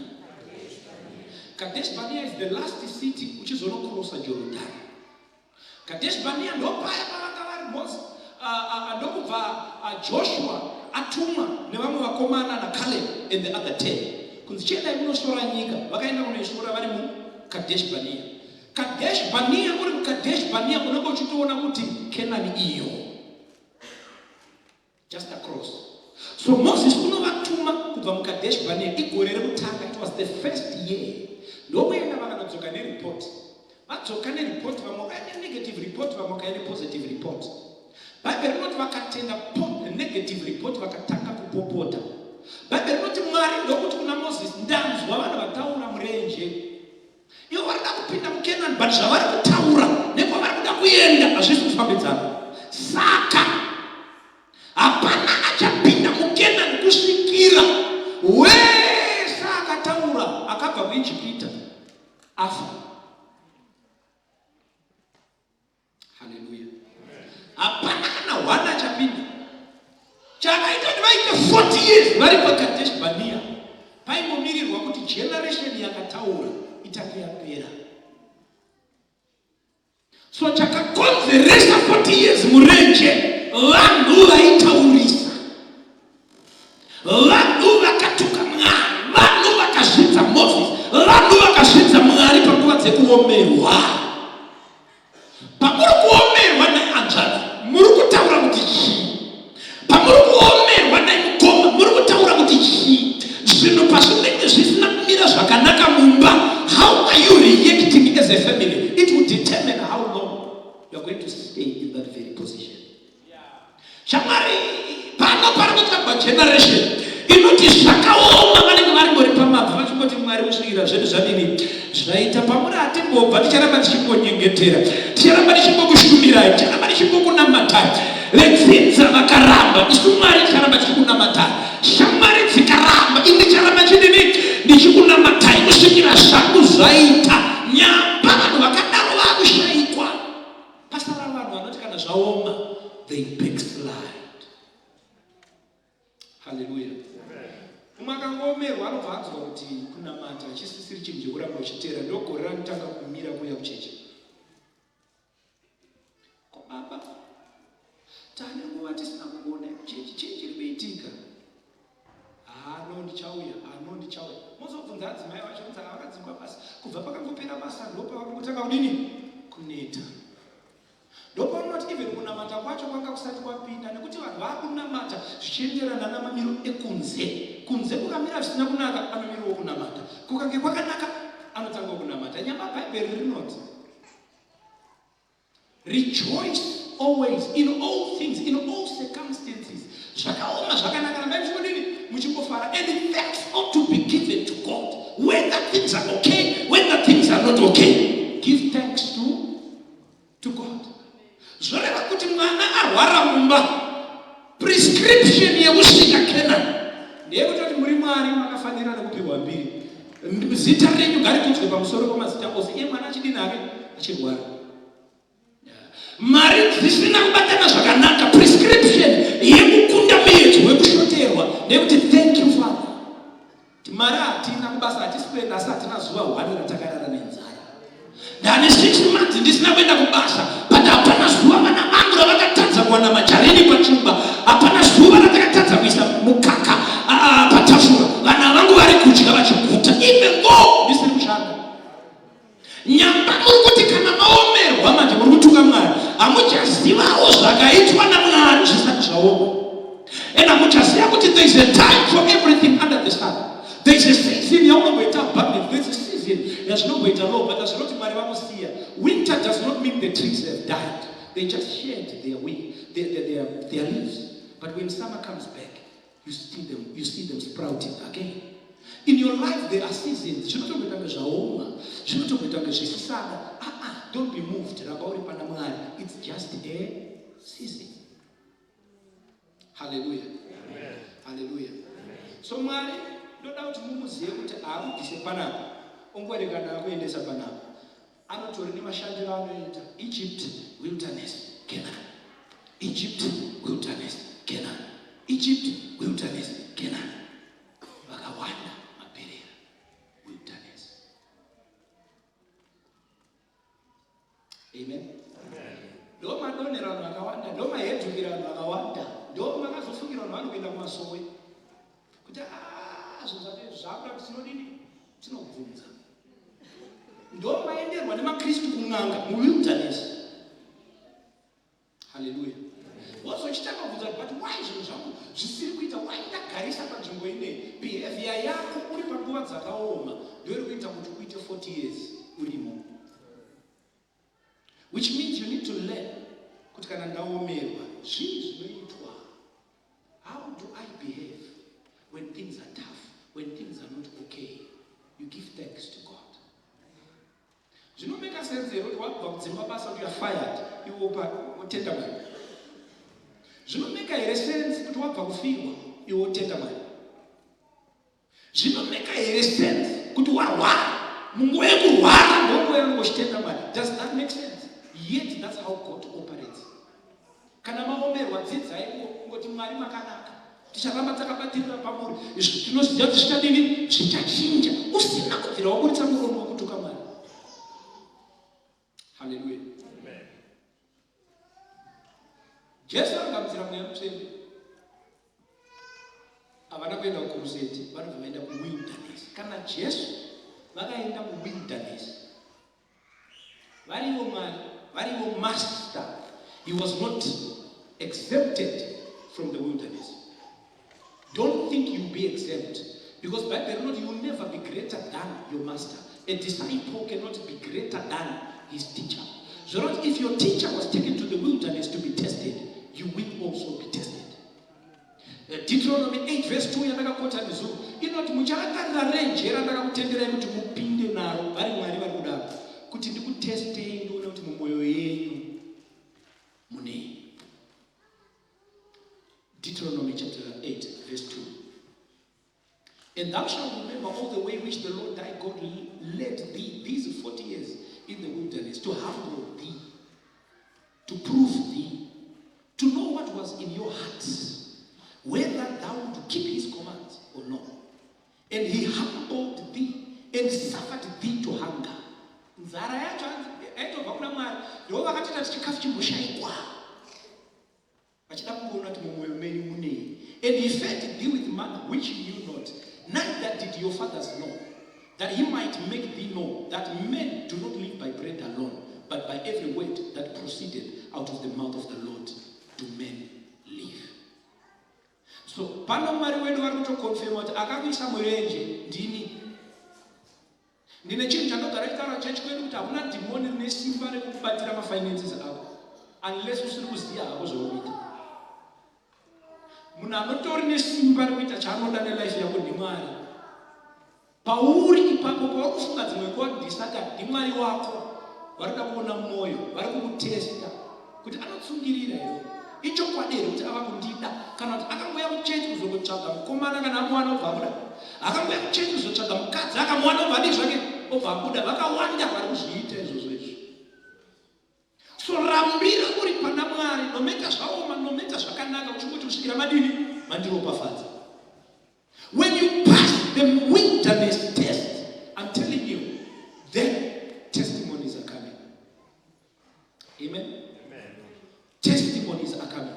[SPEAKER 3] Kadesh Barnea is the last city uchizonokrosa Jorodhani. Kadesh Barnea ndopaya pavanga vari Mose ndokubva Joshua atumwa nevamwe vakomana naCaleb and the other 10 kunzi chiendai munosora nyika. Vakaenda kunoisora vari muKadesh Barnea. Kadesh Barnea, uri muKadesh Barnea unenge uchitoona kuti Kenani iyo just across. So Moses unovatuma kubva muKadesh Barnea igore rekutanga, it was the first year. Ndokuenda vakanodzoka nereport. Vadzoka nereport, vamwe vakauya nenegative report, vamwe vakauya nepositive report. Bhaibheri rinoti vakatenda negative report vakatanga kupopota. Bhaibheri rinoti Mwari ndokuti kuna Moses, ndanzwa vanhu vataura murenje. Ivo vari kuda kupinda muKenani but zvavari kutaura nekwavari kuda kuenda hazvisi kufambidzana. Saka hapana achapinda muKenani kusvikira wese akataura akabva kuIjipita afa. Haleluya. Hapana kana one achapinda. Chakaita kuti vaite 40 years vari paKadesh Barnea paingomirirwa kuti generation yakataura itange yapera. So chakakonzeresa 40 years murenje vanhu vaitaurisa. Vanhu vakatuka Mwari, vanhu vakazvidza Moses, vanhu vakazvidza Mwari panguva dzekuomerwa. Pamuri kuomerwa nehanzvadzi, muri kutaura kuti chii? Pamuri kuomerwa nemukoma, muri kutaura kuti chii? Zvinhu pazvinenge zvisina kumira zvakanaka mumba, how are you reacting as a family? It will determine how long you are going to stay in that very position. Shamwari, pano pari kutsvagwa Pakazvarwa generation inoti zvakaoma, vanenge varingori pamabva vachingoti Mwari kusvikira zvedu zvadini zvaita. Pamuri hatimbobva, ticharamba tichingonyengetera, ticharamba tichingokushumirai, ticharamba tichingokunamatai. Vedzinza vakaramba, isu Mwari ticharamba tichikunamatai. Shamwari dzikaramba, ini ndicharamba chidini ndichikunamatai kusvikira zvangu zvaita. Nyamba vanhu vakadaro vakushaikwa. Pasara vanhu vanoti kana zvaoma they backslide. Haleluya. Umwe akangoomerwa anobva anzwa kuti kunamata hachisisiri chinhu chekuramba uchiteera, ndogore ranotanga kumira kuuya kuchechi. Ko baba, tane nguva tisina kukuona kuchechi, chii chiri kuitika? Ano ndichauya, ano ndichauya. Mozobvunza adzimai vacho kunzi havakadzingwa basa. Kubva pakangopera basa ndopavakangotanga kudini? Kuneta. Ndopaunoti even kunamata kwacho kwanga kusati kwapinda nekuti vanhu vakunamata zvichienderana namamiro ekunze. Kunze kukamira zvisina kunaka anomirawo kunamata. Kukange kwakanaka anotangawo kunamata. Nyamba Bhaibheri rinoti rejoice always in all things, in all circumstances. Zvakaoma zvakanaka, rambai muchingodini? Muchingofara. And thanks ought to be given to God. Whether things are okay, whether things are not okay, give thanks to God. Zvoreva kuti mwana arwara mumba, prescription yekusvika Canaan ndeyekutoti muri Mwari makafanira nekupiwa mbiri, zita renyu ngarikudzwe pamusoro pamazita ose. Iye mwana achidini hake achirwara, mari dzisina kubatana zvakanaka, prescription yekukunda muedzo wekushoterwa ndeyekuti thank you Father. Mari hatina, kubasa hatisi kuenda, asi hatina zuva hwani ratakarara nenzara. Ndane 6 months ndisina kuenda kubasa, but hapana zuva vana vangu ravakatadza kuwana majarini pachingwa, hapana zuva ratakatadza kuisa mukaka patafura. Vana vangu vari kudya vachiguta even though ndisiri kushanda. Nyamba muri kuti kana maomerwa manje muri kutuka Mwari, hamuchazivawo zvakaitwa naMwari zvisati zvaoma, and hamuchaziva kuti there is a time for everything under the sun. There is a season yaunomboita abundance, there is a season yazvinomboita low, but hazvinoti Mwari vakusiya. Winter does not mean the trees have died. They just shed their, wing, their leaves, but when summer comes back, you see them sprouting again. In your life there are seasons zvinotomboita kunge zvaoma, zvinotomboita kunge zvisisada. Ah, ah, don't be moved, ramba uri pana Mwari. It's just a season. Haleluya, haleluya. So Mwari ndoda kuti mumuzive kuti haakubvise panapa ongoerekana akuendesa panapa. Anotori nemashandiro anoita. Egypt, wilderness, Canaan. Egypt, wilderness, Canaan. Egypt, wilderness, Canaan. Vakawanda maperera wilderness. Amen. Ndo madonhera vanhu vakawanda, ndo mahedhukira vanhu vakawanda, ndo makazofukira vanhu vanokuenda kumasowe kuti ah, zvinhu zvacho zvakuda kuti tinodini, tinobvunza. Ndo maenderwa nemaKristu kun'anga muwilderness. Haleluya. Wazochitanga kubvunza, but why zvinhu zvangu zvisiri kuita? Why ndagarisa panzvimbo inei? Behavior yako uri panguva dzakaoma ndoiri kuita kuti uite 40 years urimo, which means you need to learn kuti kana ndaomerwa zvii zvinoitwa. How do I behave when things are tough, when things are not okay? You give thanks to God. Zvinomeka sense here kuti wabva kudzingwa basa, kuti you are fired, iwe wotenda Mwari? Zvinomeka here sense kuti wabva kufirwa, iwe wotenda Mwari? Zvinomeka here sense kuti warwara, munguva yekurwara ndonguva yaunongochitenda Mwari? Does that make sense? Yet that's how God operates. Kana maomerwa, dzidzai kungoti Mwari makanaka, ticharamba takabatirira pamuri. Izvi tinoziva kuti zvichadini? Zvichachinja. Usina kubvira waburitsa muromo wekutuka Mwari. Haleluya. Jesu anogamuchira Mweya Mutsvene, havana kuenda kucrusade, vanobva vaenda kuwilderness. Kana Jesu vakaenda muwilderness varivo Mwari, varivo master, he was not exempted from the wilderness. Don't think you'll be exempt, because Bible rinoti you'll never be greater than your master. A disciple cannot be greater than his teacher. Zvoroti if your teacher was taken to the wilderness to be tested, you will also be tested. Deuteronomy 8 verse 2 yandakakota nezuro inoti mucharangarira renje randakakutenderai kuti mupinde naro vari Mwari vari kudaro kuti ndikutestei ndione kuti mumwoyo yenyu munei. Deuteronomy chapter 8 verse 2. And thou shalt remember all the way which the Lord thy God led thee these 40 years in the wilderness to humble thee, to prove thee, to know what was in your heart, whether thou would keep his commands or not. And he humbled thee and suffered thee to hunger. Nzara yacho yaitobva kuna Mwari, ndivo vakatoita kuti chikafu chimboshaikwa. Vachida kungoona kuti mumwoyo menyu munei. And he fed thee with manna which you knew not, neither did your fathers know, that he might make thee know that men do not live by bread alone, but by every word that proceeded out of the mouth of the Lord do men live. So pano Mwari wedu vari kutokonfirma kuti akakuisa murenje ndini. Ndine chinhu chandogara ndichitaura kuchechi kwedu kuti hakuna dhimoni rine simba rekukubatira mafinances ako unless usiri kuziva hako zvauri kuita. Munhu anotori nesimba rekuita chaanoda nelife yako ndiMwari. Pauri ipapo pauri kufunga dzimwe nguva kuti ndisatani, ndiMwari wako vari kuda kuona mwoyo, vari kukutesta kuti anotsungirira here, ichokwadi here kuti ava kundida, kana kuti akangouya kuchechi kuzongotsvaga mukomana, kana amuwana obva abuda, akangouya kuchechi kuzotsvaga mukadzi, akamuwana obva adii zvake obva abuda. Vakawanda vari kuzviita izvozvo izvo. So rambira uri pana Mwari no matter zvaoma, no matter zvakanaka, uchingoti kusvikira madini mandiropafadza. When you pass the wilderness test, I'm telling you, then testimonies are coming. Amen. Amen. Testimonies are coming.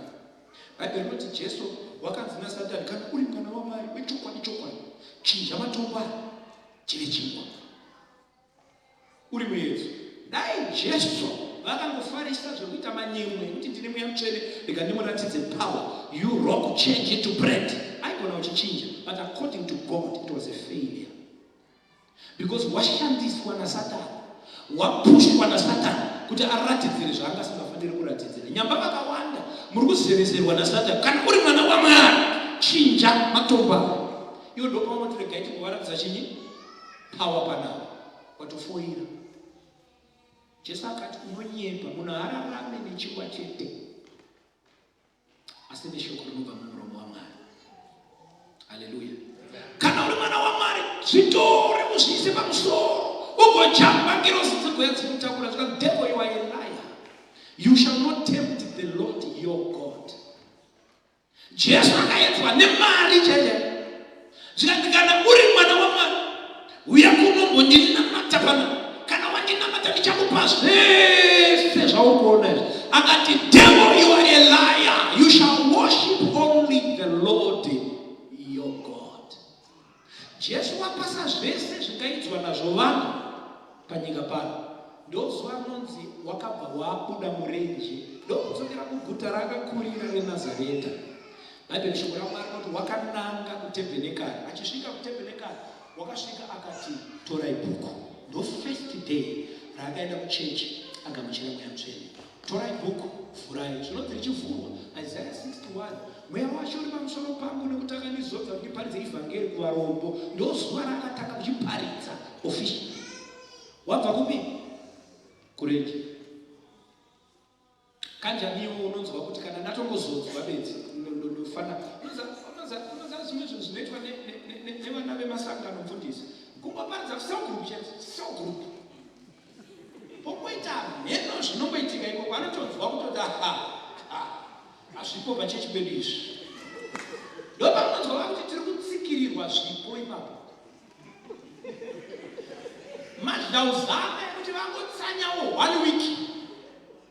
[SPEAKER 3] Bhaibheri rinoti Jesu wakanzi naSatani, kana uri mwana waMwari wechokwadi chokwadi, chinja matombo aya chive chingwa. Uri muedzo. Dai Jesu vakangofarisa zvekuita manyemwe ekuti ndine mweya mutsvene rega ndimuratidze power, you rock change into bread, aigona kuchichinja, but according to God it was a failure because washandiswa nasatani, wapushwa nasatani kuti aratidzire zvaanga asingafaniri kuratidzira. Nyamba vakawanda muri kuzevezerwa nasatani, kana uri mwana waMwari chinja matombo aya. Iwo ndopaunoti regai timbovaratidza chinyi power panapa watofoira. Jesu akati unonyepa, munhu haararame nechingwa chete asi neshoko rinobva mumuromo waMwari. Haleluya! Kana uri mwana waMwari, zvitore uzviise pamusoro ugojamba ngirozi dzigouya dzikutakura. Zvikanzi, devil, you are a liar, you shall not tempt the Lord your God. Jesu akaedzwa nemari chaiyo. Zvikanzi kana uri mwana waMwari uya kunombondinamata pana, kana wandinamata ndichakupa zvese zvaukuona izvi. Akati, devil, you are a liar, you shall worship only the Lord your God. Jesu wapasa zvese zvingaidzwa nazvo vanhu panyika pano. Ndozuva rinonzi wakabva wabuda murenje ndokudzokera kuguta raakakurira reNazareta. Bhaibheri shoko raMwari rinoti wakananga kutebhenekari. Achisvika kutebhenekari wakasvika akati torai bhuku. Ndo first day raakaenda kuchechi agamuchira mweya mutsvene. Torai bhuku, vhurai. Zvinonzi richivhurwa, Isaiah 61, Mweya waShe uri pamusoro pangu nekuti akandizodza kuti ndiparidze ivhangeri kuvarombo. Ndozuva raakatanga kuchiparidza officially. Wabva kupi? Kurenje. Kanjani iwe unonzwa kuti kana ndatongozodzwa bedzi ndofana unoziva zvimwe zvinhu zvinoitwa nevana vemasangano mfundisi kungoparidza cell group chete, cell group pongoita mheno zvinomboitika ikoko, anotonzwa kutoti aha, hazvipo pachechi pedu izvi. Ndopamunonzwa vakuti tiri kutsikirirwa zvipo ipapo. Madlauzana ekuti vangotsanyawo 1 week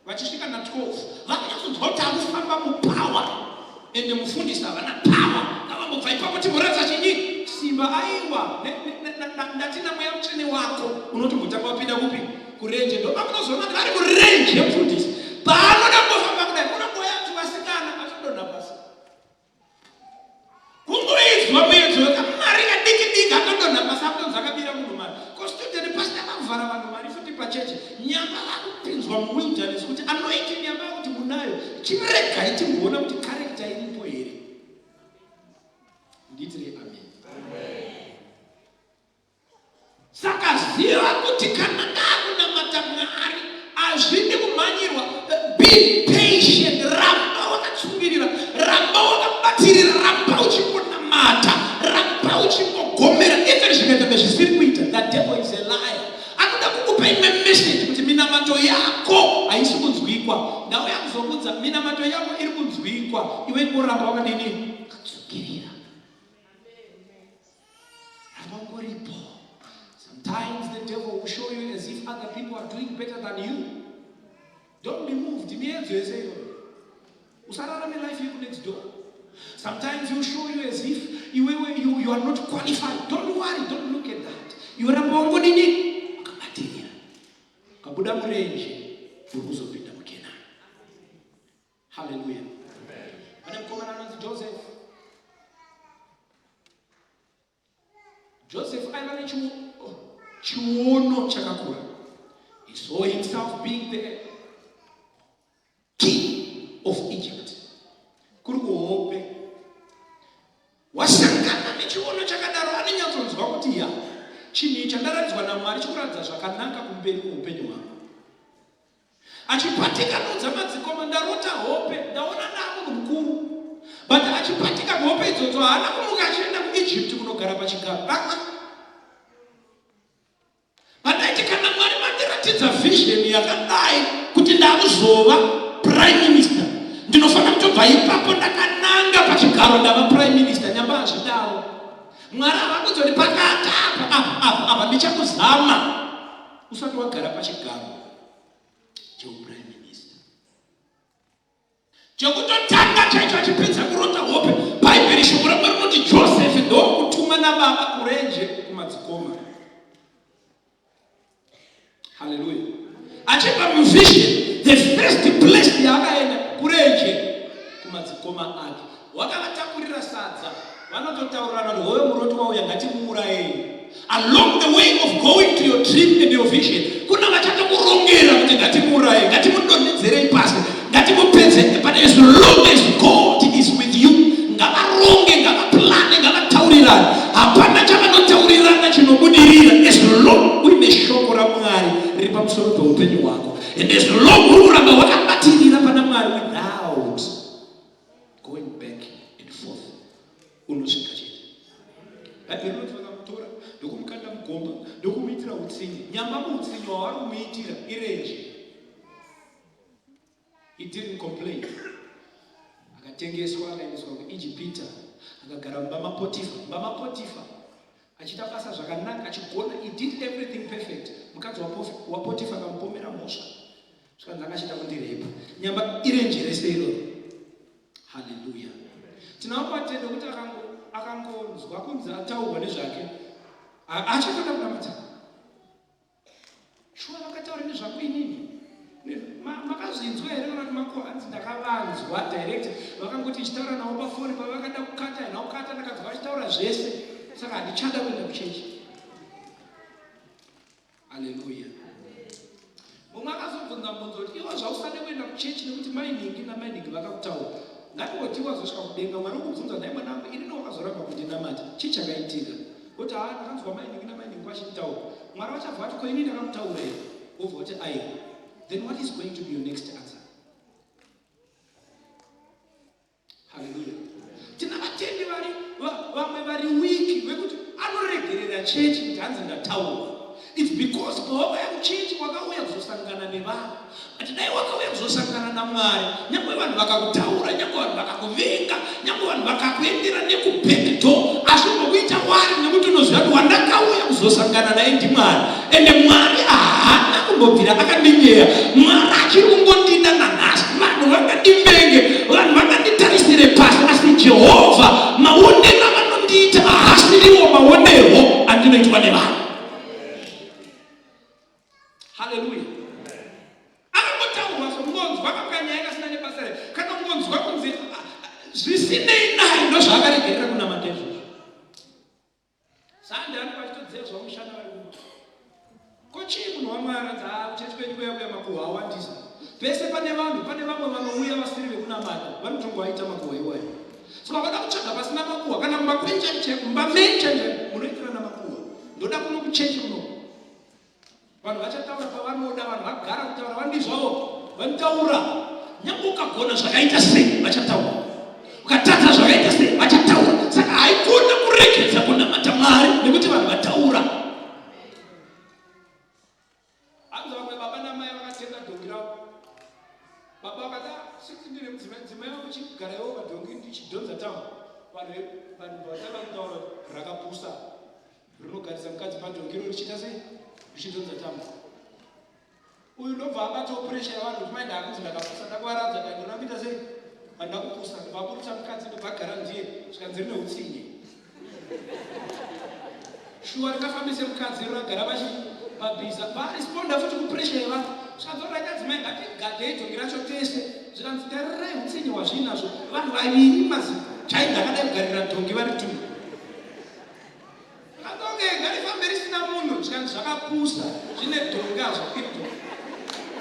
[SPEAKER 3] vachisvika na 12 vakunyatsonzwa kuti akufamba mupower, ende mufundisi havana power, ngavambobva ipapo timboratidza chinyi simba. Aiwa, ndatina mweya mutsvene wako unotombotanga wapinda kupi? Kurenje. Ndopamunozoona kuti vari murenje mufundisi paanoda kungofamba kudai unongoya kuti vasikana atodonha pasi kungoizwa muedzo wekamari kadiki diki akadonha pasi akutonzi akabira munhu mari. Ko student pastor akavhara vanhu mari futi pachechi. Nyamba vakupinzwa muwilderness kuti anointing yamba kuti munayo chiregai timboona kuti character iripo here. Ndiitirei amen. Saka ziva kuti kana ndakunamata Mwari hazvidi kumhanyirwa. Be patient, ramba wakatsungirira, ramba wakabatirira, ramba uchingonamata, ramba uchingogomera even zvikaita kunge zvisiri kuita. The devil is a liar. Anoda kukupa imwe message kuti minamato yako haisi kunzwikwa. Ndauya kuzokudza minamato yako iri kunzwikwa, iwe ingoramba wakadini? Wakatsungirira. Ramba ungoripo. Sometimes the devil will show you as if other people are doing better than you. Don't be moved. Miedzo yese iyoyo. Usararame life yeku next door. Sometimes he'll show you as if iwewe you, you are not qualified. Don't worry, don't look at that. Iwe ramba wangodini? Wakabatirira. Ukabuda murenje uri kuzopinda muKenani. Hallelujah. Pane mukomana anonzi Joseph. Joseph aiva nechiono chakakura. He saw himself being the king of Egypt. Kuri kuhope. Wasangana nechiono chakadaro anonyatsonzwa kuti ya chinhu ichi chandaratidzwa naMwari chikuratidza zvakanaka kumberi kweupenyu hwangu. Achipatika anoudza madzikoma ndarota hope ndaona ndaamunhu mukuru but achipatika kuhope idzodzo haana kumuka achienda kuEgypt kunogara pachigaro aa but aiti kana Mwari vandiratidza vision yakadai kuti ndakuzova prime minister ndinofanira kutobva ipapo ndakananga pachigaro ndava prime minister nyamba hazvidaro Mwari havakudza kuti pakati apa apa apa apa ndichakuzama usati wagara pachigaro cheuprime minister chekutotanga chaicho achipedza kurota hope bhaibheri shoko ramwari rinoti josefi ndokutuma nababa kurenje kumadzikoma haleluya achibva muvision the first place yaakaenda kurenje kumadzikoma ake wakavatakurira sadza vanototaurirana kuti hoyo muroti wauya ngatimuurayei along the way of going to your dream and your vision kuna vachatokurongera kuti ngatimuuraye ngatimudonhedzerei pasi ngatimupedze but as long as god is with you ngavaronge ngavaplane ngavataurirane hapana chavanotaurirana chinobudirira as long uine shoko ramwari riri pamusoro peupenyu hwako and as long uri kuramba wakabatirira pana mwari without going back and forth unosvika chete bhaibheri rinoti vakamutora ndokumukanda mugomba ndokumuitira utsinye nyamba muutsinye wavari kumuitira irenje He didn't complain. Akatengeswa akaendeswa kuIjipita akagara mumba maPotifa. Mumba maPotifa achiita basa zvakanaka achigona. He did everything perfect. Mukadzi waPotifa akamupomera mhosva zvikanzi anga achiita kundirepa. Nyamba irenje rese iroro. Haleluya. Tinawo matendo kuti akangonzwa kunzi ataurwa nezvake achafanira kunamata. Shuwa vakataura nezvangu inini? Makazvinzwa here kana kuti mako hanzi ndakavanzwa direct vakangoti ichitaura navo pafoni pavakada kukata haina kukata ndakanzwa vachitaura zvese saka handichada kuenda kuchechi. Haleluya. Mumwe akazobvunza mubvunzo kuti iwe zvausade kuenda kuchechi nekuti mai nhingi namai nhingi vakakutaura. Ngatingoti wazosvika kudenga Mwari okubvunza nhai mwanangu inini wakazoramba kundinamata chii chakaitika? Woti haa ndakanzwa mai nhingi namai nhingi vachinditaura. Mwari vachabva vati ko inini ndakamutaura here? Wobva wati aiwa. Then what is going to be your next answer? Haleluya. Tina vatendi vari vamwe vari weak vekuti anoregerera chechi kuti hanzi ndataurwa. It's because pawakauya kuchechi wakauya kuzosangana nevanhu. But dai wakauya kuzosangana naMwari, nyangwe vanhu vakakutaura, nyangwe vanhu vakakuvenga, nyangwe vanhu vakakuendera nekuback door, asi unokuita wari nekuti unoziva kuti wandakauya kuzosangana naye ndiMwari. Ende Mwari haana kumbobvira akandinyeya. Mwari achiri kungondida nanhasi. Vanhu vangandivenge, vanhu vanganditarisire pasi, asi Jehovha maonero avanondiita haasiriwo maonerwo andinoitwa nevanhu. Haleluya. Akangotaurwa sokungonzwa kakanyaya kasina nebasa rei kana kungonzwa kunzi zvisinei naye ndozvaakaregerera kunamata izvozvo. Sunday vanenge vachitodziya zvavo mushana vari kumba. Ko chii munhu waMwari anzi haa kuchechi kwenyu kuya kuya makuhwa awandisa. Pese pane vanhu pane vamwe vanouya vasiri vekunamata vanotongoaita makuhwa iwayo.
[SPEAKER 5] Saka vada kutsvaga pasina makuhwa kana mumba kwenyu chaiko chaiko mumba menyu chaiko chaiko munoitirana makuhwa. Ndoda kuno kuchechi kuno. Vanhu vachataura pavanoda, vanhu vagara kutaura vandi zvavo vanotaura.
[SPEAKER 6] Nyange ukagona zvakaita sei vachataura, ukatadza zvakaita sei vachataura. Saka haikona kuregedza kunamata Mwari nekuti vanhu vataura.
[SPEAKER 5] Hanzi vamwe baba namai vakatenga dhongi ravo. Baba vakati ah, sisi ndine mudzimai mudzimai wangu chigara iwo padhongi ndichidhonza town. Vanhu vanhu vatanga kutaura rakapusa. Rinogarisa mukadzi padhongi iro richiita sei? Richidhonza tambo. Uyu ndobva abatawo pressure yevanhu kuti mai ndakunzi ndakapusa ndakuvaradza ndandinoda kuita sei? Handina kupusa ndobva aburitsa mukadzi ndobva agara ndiye zvikanzi rine utsinye. Shuwa ringafambise mukadzi iro ragara pachi pabhiza varesponda futi kupressure yevanhu zvikanzi orai adzimai ngatigadhei dhongi racho tese zvikanzi tarirai utsinye hwazviinazvo vanhu vaviri mazi chainzi akadai kugarira dhongi vari two Zvakange ngarifambe risina munhu zvikanzi zvakapusa zvine dhongi hazvikwiri dhongi.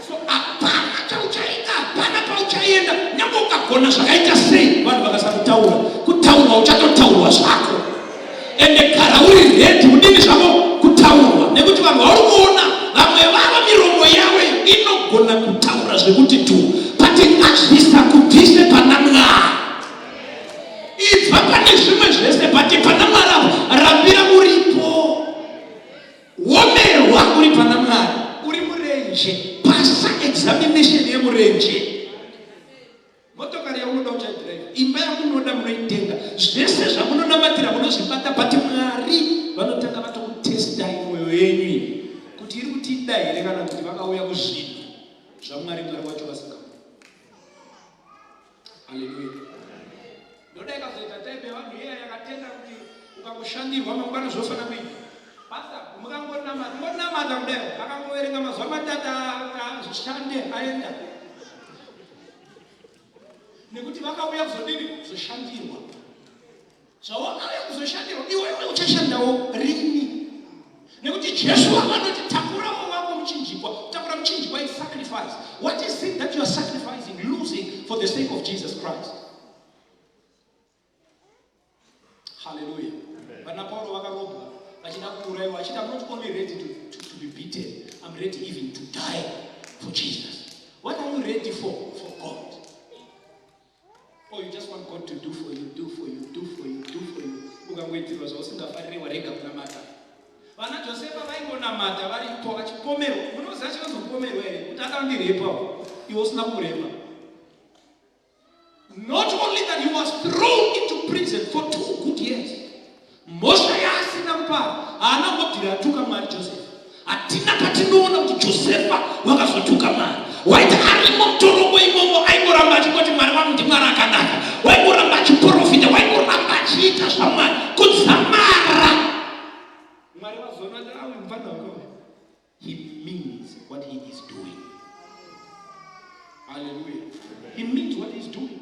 [SPEAKER 6] So hapana chauchaita, hapana pauchaenda, nyange ukagona zvakaita sei, vanhu vakasakutaura, kutaurwa uchatotaurwa zvako. Ende gara uri ready kudini zvako kutaurwa, nekuti vanhu vauri kuona vamwe vavo miromo yavo inogona kutaura zvekuti tu, but ngazvisakubvise pana Mwari. Ibva pane zvimwe zvese but pana Mwari apo rambira uripo. Womerwa uri pana Mwari. Uri murenje. Pasa examination yemurenje.
[SPEAKER 5] Motokari yaunoda uchaidrive,
[SPEAKER 6] imba yamunoda munoitenga, zvese zvamunonamatira munozvibata but Mwari vanotanga vatokutestai mwoyo yenyu iyi kuti iri kutida here kana kuti vakauya kuzvinhu zvaMwari Mwari wacho vasingamu.
[SPEAKER 5] Haleluya. Ndoda ikazoita type yevanhu iya yakatenda kuti ukangoshandirwa mangwana zvofana kuita. Pastor, mukangonamata, ngonamata kudai, akangoverenga mazuva matatu zvishande aenda. Nekuti vakauya kuzodini? Kuzoshandirwa.
[SPEAKER 6] Zvawakauya kuzoshandirwa iwewe uchashandawo rini? Nekuti Jesu anoti takurawo wako muchinjikwa. Kutakura muchinjikwa is sacrifice. What is it that you are sacrificing, losing for the sake of Jesus Christ?
[SPEAKER 5] Hallelujah. Vana Pauro vakarobwa vachida kuuraiwa vachiti I'm not only ready to be beaten, I'm ready even to die for Jesus. What are you ready for? For God. Or you just want God to do for you, do for you, do for you, do for you. Ukangoitirwa zvausingafarire warega kunamata. Vana Josefa vaingonamata varipo vachipomerwa. Munoziva chinozopomerwa here? Kuti akandirepa iwe usina kumurepa.
[SPEAKER 6] Not only that he was thrown into prison for 2 good years. Mhosva yaasina kupara haana kumbobvira atuka Mwari Joseph. Hatina patinoona kuti Josefa wakazotuka Mwari. Waiti arimo mutorongo imomo aingoramba achingoti Mwari wangu ndiMwari akanaka. Waingoramba achiporofita, waingoramba achiita zvaMwari kudzamara
[SPEAKER 5] Mwari vazoona kuti awe mufana wako.
[SPEAKER 6] He means what he is doing.
[SPEAKER 5] Hallelujah. He means what he is doing.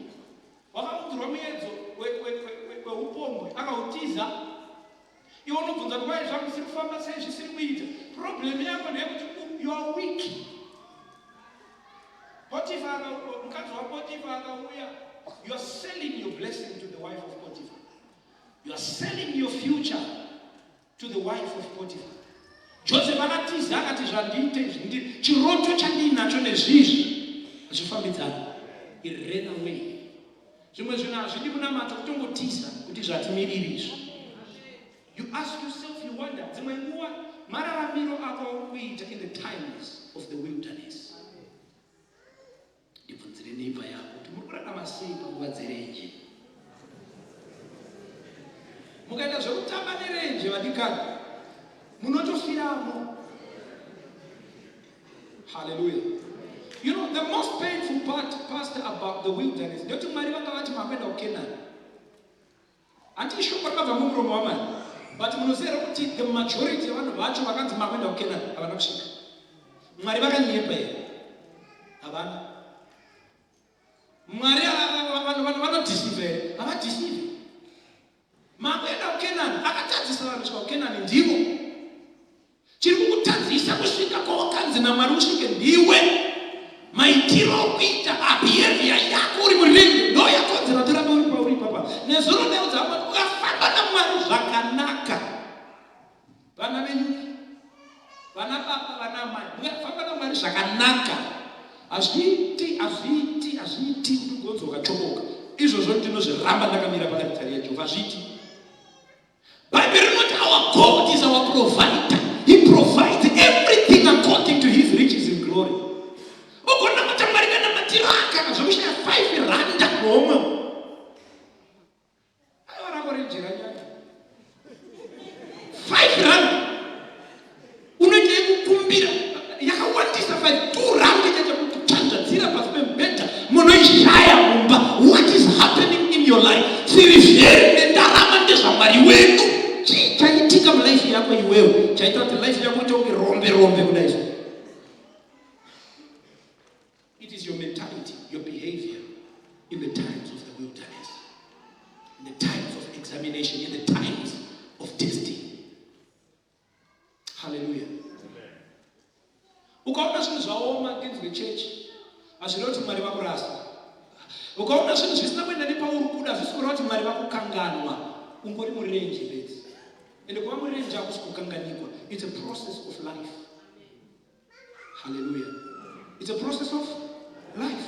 [SPEAKER 5] Wakaunzirwa muedzo weupombwe akautiza. Iwe unobvunza kuti wai zvangu zvisiri kufamba sei zvisiri kuita. Problem yako ndeyekuti you are weak. Potifa mukadzi waPotifa akauya. You are selling your blessing to the wife of Potiphar.
[SPEAKER 6] You are selling your future to the wife of Potiphar. Joseph akatiza akati zvandiite izvi ndi chiroto chandiinacho nezvizvi hazvifambidzani. He ran away. Zvimwe zvinhu hazvidi kunamata kutongotiza kuti zvatimiriri izvi.
[SPEAKER 5] You ask yourself, you wonder, dzimwe nguva mararamiro ako auri kuita in the times of the wilderness.
[SPEAKER 6] Ndibvunzire neighbor yako kuti muri kurarama sei panguva dzerenje.
[SPEAKER 5] Mukaita zvekutamba nerenje vadikani munotofiramo. Hallelujah. You know, the most painful part, Pastor, about the wilderness, ndoti Mwari vanga vati makuenda kuKenani. Hanti shoko rakabva mumuromo waMwari. But munoziva here kuti the majority yevanhu vacho vakanzi makuenda kuKenani havana kusvika. Mwari vakanyepa here? Havana. Mwari vanhu vanodeceive here? Havadeceive. Makuenda kuKenani akatadzisa vanhu kusvika kuKenani ndivo. Chiri kukutadzisa kusvika kwawakanzi naMwari usvike ndiwe. Maitiro okuita, behavior yako uri murindi ndo yakonzera kuti urambe uri pauri ipapa.
[SPEAKER 6] Vana veyouth, vana baba, vana amai, mukafamba naMwari zvakanaka, hazviiti, hazviiti, hazviiti kuti ugonzi wakachomoka. Izvozvo ndinozviramba ndakamira pakati yaJehovha, hazviiti. Bhaibheri rinoti our God is our provider. He provides everything according to his riches in glory. Ugona kuti Mwari kana matiraka zvekushaya 5 randa muhomwe. Aiwa rako renjera nyanya. 5 rand. Unoita yekukumbira yakawandisa 5 2 rand chacha kutsvanzvadzira pasi pemubhedha munoishaya mumba. What is happening in your life? Sirivheri nendarama ndezvaMwari wedu. Chii chaitika mulife yako iwewe chaita kuti life yako ite kunge rombe rombe kudai so? It is your mentality, your behavior in the times of the wilderness, in the times of examination, in the times of testing. Hallelujah. Ukaona zvinhu zvaoma ndinzwe chechi, hazvirevi kuti Mwari vakurasa. Ukaona zvinhu zvisina kuenda nepauri kuda, hazvisi kureva kuti Mwari vakukanganwa. Ungori murenje bedzi. Ende kuva murenje hakusi kukanganikwa. It's a process of life. Hallelujah. It's a process of life.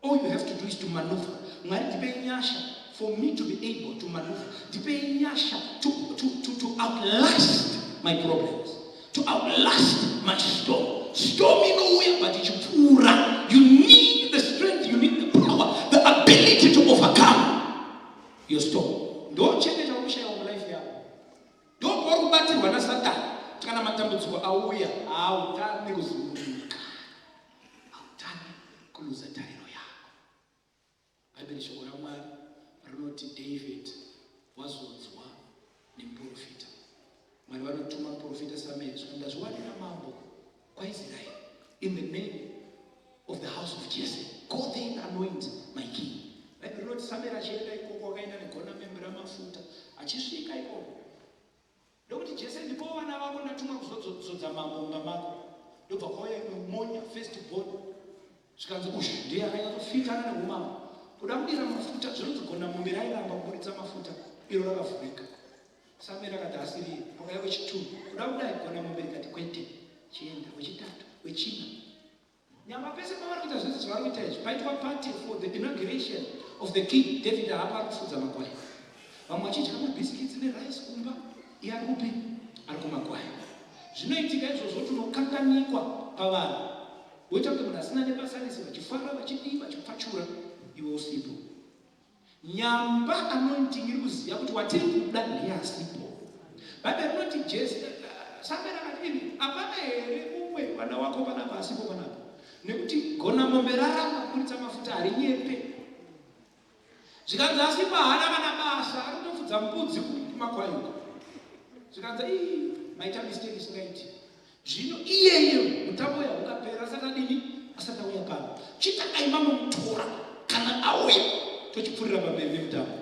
[SPEAKER 6] All you have to do is to maneuver. Mwari ndipei nyasha for me to be able to maneuver. Ndipei nyasha to outlast my problems. To outlast my storm. Storm inouya but ichipfuura. You need the strength, you need the power, the ability to overcome your storm. Ndo chete chaunishaiwa mulife yako. Ndopauri kubatirwa nasatani kuti kana matambudziko auya hautane kuzungunuka, hautane kuluza tariro yako. Bhaibheri shoko raMwari rinoti David wazodzwa nemuprofita. Mwari vanotuma muprofita Samuel zvika ndazviwanira mambo kwaIsraeri in the name of the house of Jesse. Go there and anoint my king. Bhaibheri rinoti Samuel achienda ikoko akaenda negona membe ramafuta achisvika ikoko ndokuti Jese ndipo vana vako ndatumwa kuzozodza mambo mumba mako ndobva kwauya imwe monya first born zvikanzi ushu ndiye akanyatsofitana neumambo kuda kudira mafuta zvinonzi gona mombe rairamba kuburitsa mafuta iro rakavhurika Samueri akati asiriye pakauya wechituru kuda kudai gona mombe rikati kwete chienda wechitatu wechina nyamba pese pavari kuita zvese zvavari kuita izvi paitwa party for the inauguration of the king David haapo ari kufudza makwai vamwe vachidya mabhisikitsi nerice kumba iye ari kupi ari kumakwai zvinoitika izvozvo tinokanganikwa pavanhu woita kuti munhu asina nebasa rese vachifara vachidii vachipfachura iwe usipo Nyamba anointing iri kuziva kuti watiri kuda ndiye asipo. Bhaibheri rinoti Jesu Samuel akati ini hapana here umwe mwana wako panapa asipo panapa nekuti gona mombe raramba kuburitsa mafuta harinyepe. Zvikanzi asipo haana kana basa ari kutofudza mbudzi kumakwai uko. Zvikanzi ii maita mistake isingaiti. Zvino iyeye mutambo uya ungapera asati adini asati auya pano. Chitangai mamutora kana auya tochipfurira pamberi nemutambo.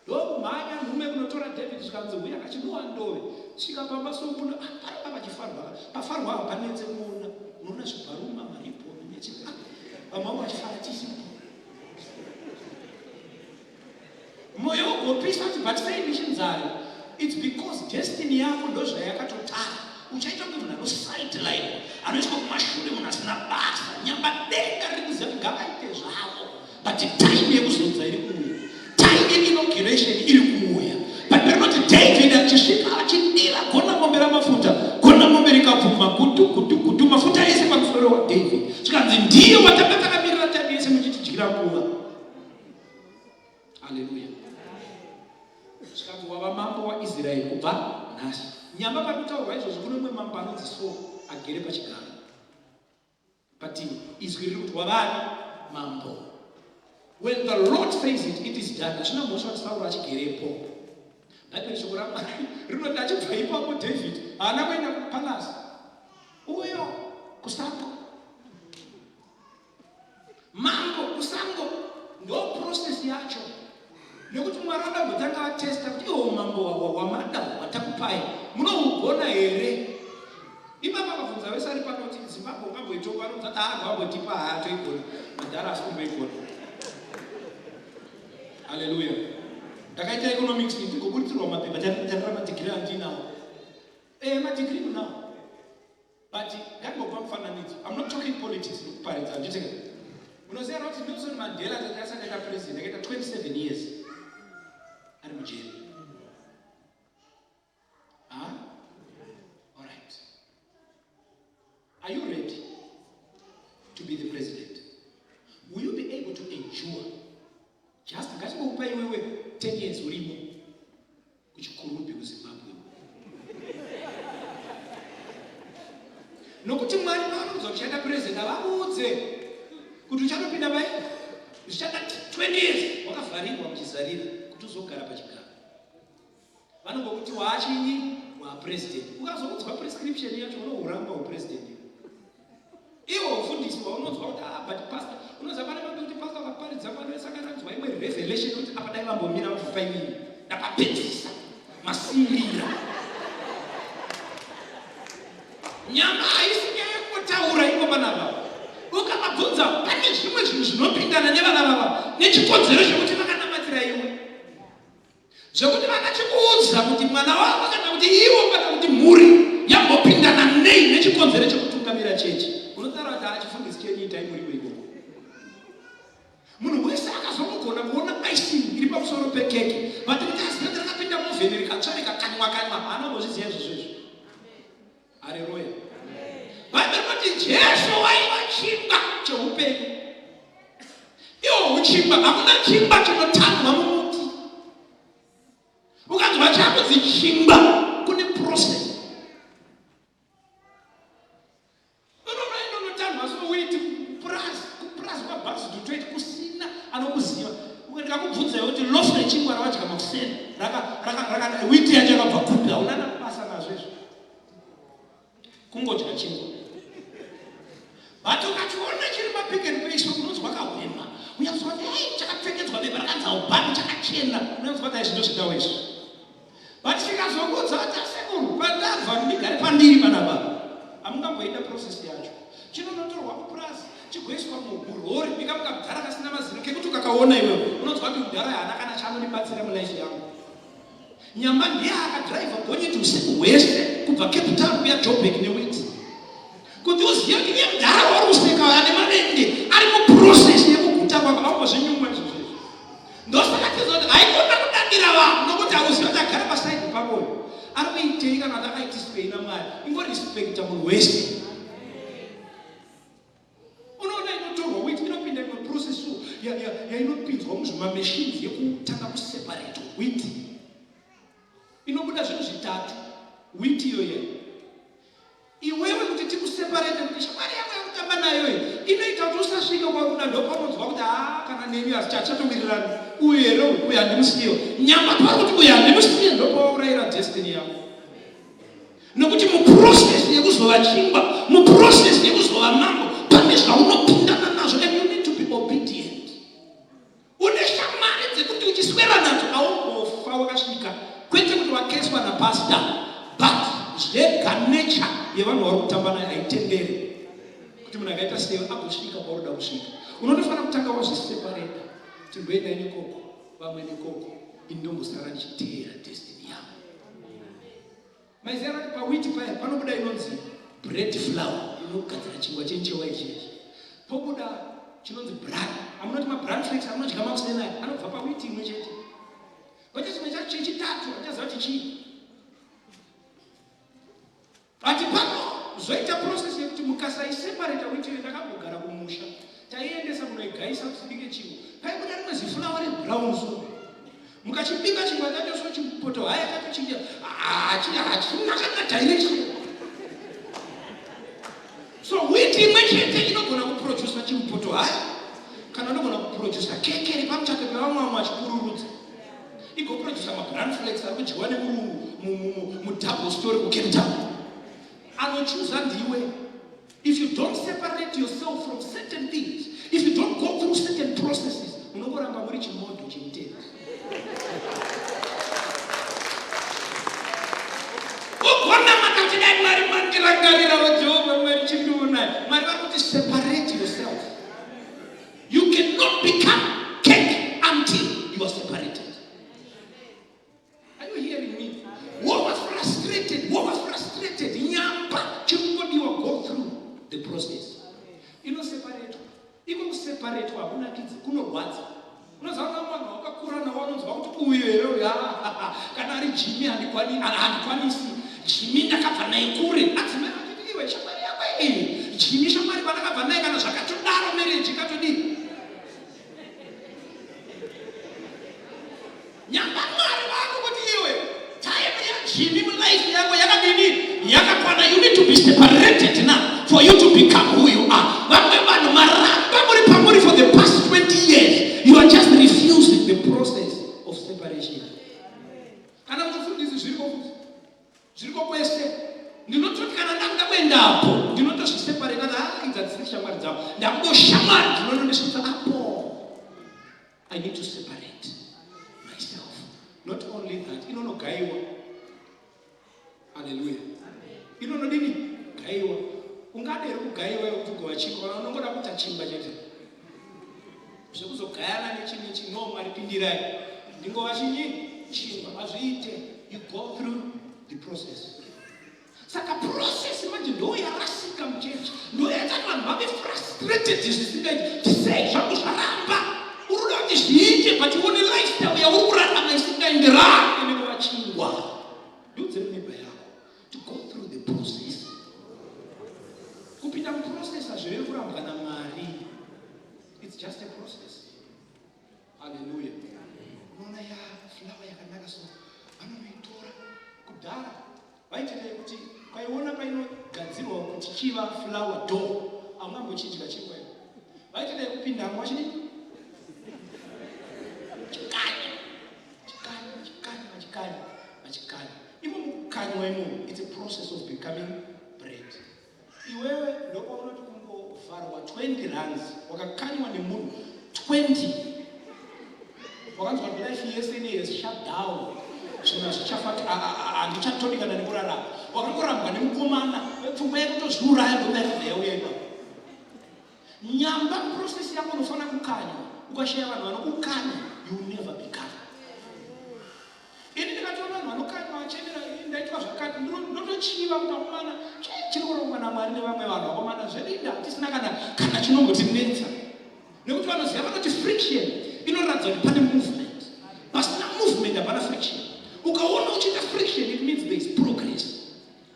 [SPEAKER 6] Ndokumhanya nhume kunotora David zvikanzi huya kachinowa ndove. Svika pamba sokuona ah, paramba pachifarwa pafarwa apa panetse kuona unoona zvibharuma maribhoni nechi ah, vamwe vangu vachifara tisipo. Moyo ugopisa kuti but sei ndichinzari it's because destiny yako ndozvayakatotara uchaita kunge munhu anosideline anoiswa kumashure munhu asina basa nyamba denga riri kuziva kuti ngavaite zvavo but time yekuzodza iri kuuya time yeinauguration iri kuuya but rinoti David achisvika achidira gona mombe ramafuta gona mombe rikabvuma gutu gutu gutu mafuta ese pamusoro waDavid zvikanzi ndiye watanga takamirira time yese muchitidyira nguva Haleluya. Zvikanzi wava mambo waIsraeri kubva nhasi. Nyamba pari kutaurwa izvozvo kune umwe mambo anonzi Saul agere pachigaro. But izwi riri kuti wavani mambo. When the Lord says it, it is done. Hazvina mhosva kuti Sauro achigerepo. Bhaibheri shoko raMwari rinoti achibva ipapo David haana kuenda kupalace. Uyo kusango. Mambo kusango ndo process yacho nekuti Mwari vakambotanga vatesta kuti iwo umambo hwamada hwatakupai munohugona here? Ipapa akabvunza vese ari pano kuti Zimbabwe ungamboitonga anobvunza kuti haa ngavambotipa haa toigona madhara asi kumboigona. Haleluya. Ndakaita economics ndigoburitsirwa mapepa tarira madigiri andinawo. Eh,
[SPEAKER 5] Madegree munawo, but ngandimbokupa mufananidzo. I'm not talking politics, nekuparidza, handiti? Unoziva kuti Nelson Mandela tati asati aita president akaita 27 years ari mujeri? Huh? All right. Are you ready to be the president? Will you be able to endure? Just ngatimbokupa iwewe 10 years urimo kuChikurubi, kuZimbabwe, nokuti Mwari pavanobvunza kuti uchaita president, havaudze kuti uchanopinda pai zvichada 20 years wakavharirwa muchizarira kuti uzogara pachigaro. Vanongokuti waachinyi, wapresident. Ukazoudzwa prescription yacho, unohuramba upresident iwo. Ufundisi waunonzwa kuti, ah, but pastor, unoziva pane mambe kuti pastor wakaparidza pano, sakananzwa imwe revelation kuti apa dai vambomira kufa inini ndapapedzisa masimbira. Nyama haisi nyaya yekungotaura iko panapa. Ukavabvunza, pane zvimwe zvinhu zvinopindana nevana vava nechikonzero chekuti vakanamatira iwe, zvekuti vakachikuudza kuti mwana wavo kana kuti ivo kana kuti mhuri yambopindana nei nechikonzero chekutungamira chechi, unotaura kuti achifundisi chenyu itai muriwo ikoko. Munhu wese akazongogona kuona icing iri pamusoro pekeke, but kuti azive kuti rakapinda muoven rikatsva rikakanywa kanywa, haana kumbozviziva izvozvo izvo. Hareruya! Bhaibheri rinoti Jesu waiva chingwa cheupenyu. Iwo uchingwa, hakuna chingwa chinotandwa mumuti. Ukanzwa chakunzi chingwa, kune process. Unoona inonotandwa so wheat kupurazi, kupurazi kwabhasi dutoit kusina anokuziva. Ndikakubvunzai kuti loaf rechingwa rawadya makuseni wheat yacho yakabva kupi, hauna nakubasa nazvo izvo, kungodya chingwa. But ukachiona chiri maPick n Pay shop, unonzwa kahwema, unyanzwa kuti hei, chakapfekedzwa bepa rakanzi Albany, chakachena, unyanzwa kuti aizvi ndozvidawo izvi. But chikazokudza kuti asekuru kwandabva ndigare pandiri panapa, hamungamboita process yacho. Chinonotorwa kupurazi chigoiswa murori nekamuka mudhara kasina mazino kekuti ukakaona iwewe unonzwa kuti mudhara haana kana chaanondibatsira mulife yangu. Nyamba ndiye akadhiraivha gonyeti usiku hwese kubva Cape Town kuya Joburg newheat, kuti uzive kuti iye mudhara wauri kuseka ane mavende ari muprocess yekuguta kwako. Aumbozvinyumwa izvozvo izvo. Ndosaka tizoti haikona kudadira vanhu, nokuti hauzivi kuti agara paside pakoyo ari kuitei kana kuti akaitiswei naMwari. Ingorespekta munhu wese. Unoona inotorwa wheat, inopinda imwe process yainopinzwa muzvimamachines yekutanga kuseparatwa wheat. Inobuda zvinhu zvitatu wheat iyoyo. Iwewe kuti tikuseparate kuti shamwari yako yakutamba nayo iyi inoita kuti usasvike kwakuda, ndopaunonzwa kuti haa, kana neni asi chachatowirirana uyu here, uyu uyu handimusiyiwo. Nyamba pauri kuti uyu handimusiye, ndopawaurayira destiny yako, nokuti muprocess yekuzova chingwa, muprocess yekuzova mambo, pane zvaunopindana nazvo and you need to be obedient. Une shamwari dzekuti uchiswera nadzo aumbofa wakasvika, kwete kuti wakeswa napastor, but zvega nature yevanhu vari kutamba nayo haitenderi kuti munhu akaita sewe agosvika kwauri kusvika. Unotofanira kutanga wazviseparata kuti ndoendai nekoko, vamwe nekoko, ini ndombosara ndichiteera destiny yangu. Maiziva kuti pawheat paya panobuda inonzi bread flour inogadzira chingwa chenchewa ichiizvi, pobuda chinonzi bran, amunoti mabran flakes amunodya makuseni aya, anobva pawheat imwe chete. Kwete chimwe chacho chechitatu achaziva kuti chii, but pano zvoita process yekuti mukasaiseparata wheat iyo. Ndakambogara kumusha, taiendesa munoigaisa kuti tibike chingwa, paibuda rimwe ziflour rebrown, so mukachibika chingwa chacho, so chipoto haya chacho chidya hachina kana direction. So wheat imwe chete inogona kuprodusa chimupoto haya, kana inogona kuprodusa keke repamuchato pevamwe vamwe vachipururudza, igoprodusa mabran flakes ari kudyiwa nemurungu mudouble story kuCape Town. Anochuza ndiwe. If you don't separate yourself from certain things, if you don't go through certain processes, munongoramba muri chimodho chemutero. Ugona makati dai Mwari mandirangarirawo, Jehovha Mwari chindionai. Mwari vari kuti separate yourself. You cannot become cake until you are separated. Are you hearing me? Wova frustrated, wova frustrated. Uyu here uyu? Ah, kana ari Jimmy handikwanisi. Jimmy ndakabva naye kure. Adzimai vachiti iwe shamwari yako iyi. Jimmy shamwari kwandakabva naye kana zvakatodaro marriage ikatodii? Nyamba Mwari vako kuti iwe time yaJimmy mulife yako yakadini yakakwana. You need to be separated now for you to become who you are. Vamwe vanhu maramba muri pamuri for the past 20 years. You are just refusing the process of separation. Kana kuti zviriko futi zviriko kwese. Ndinototi kana ndakuda kuendapo ndinotozviseparate kana idzi hadzisiri shamwari dzavo, ndakudo shamwari dzinonondisvitsa apo. I need to separate myself. Not only that, inonogaiwa. Hallelujah. Inonodini? Gaiwa. Ungade here kugaiwa yekuti ugova chingwa kana unongoda kuita chingwa chete? Zvekuzogayana nechi no, Mwari pindirai. Ndingova chinyi? Chingwa. Hazviite. You go through the process. Saka process manje ndo yarasika muchechi, ndo yaita kuti vanhu vave frustrated zvisingaiti. Tisei zvangu zvaramba, uri kuda kuti zviite, but une lifestyle yauri kurarama isingaenderani nekuva chingwa. Ndiudzire neighbor yako to go through the process. Kupinda muprocess hazvirevi kurambwa naMwari. It's just a process. Haleluya. Unoona ya flour yakanaka so vanonoitora kudhara vaitoita yekuti ukaiona painogadzirwa kuti chiva flour dough haungambochidya chingwa iwe. Vaitoita yekupindamo vachidii chikanya chikanya chikanya vachikanya vachikanya imo mukukanywa imomo. It's a process of becoming bread. Iwewe ndopaunoti kungovharwa 20 rands wakakanywa nemunhu 20, wakanzwa kuti life yese ine has shut down, zvinhu hazvichafa, handichatodi kana nekurarama. Wakangorambwa nemukomana, pfungwa yekutozviuraya ndoba yakabva yauya ipapo. Nyamba process yako unofanira kukanywa. Ukashaya vanhu vanokukanya, you will never become. Ini ndikatoona vanhu vanokanywa vachemera ndaitwa zvakati, ndotochiva kuti akomana chii chiri kurongwa naMwari nevamwe vanhu. Akomana zvedinda tisina kana chinombotinetsa, nekuti vanoziva vanoti friction inoratidza kuti pane movement. Pasina movement hapana friction. Ukaona uchiita friction, it means there is progress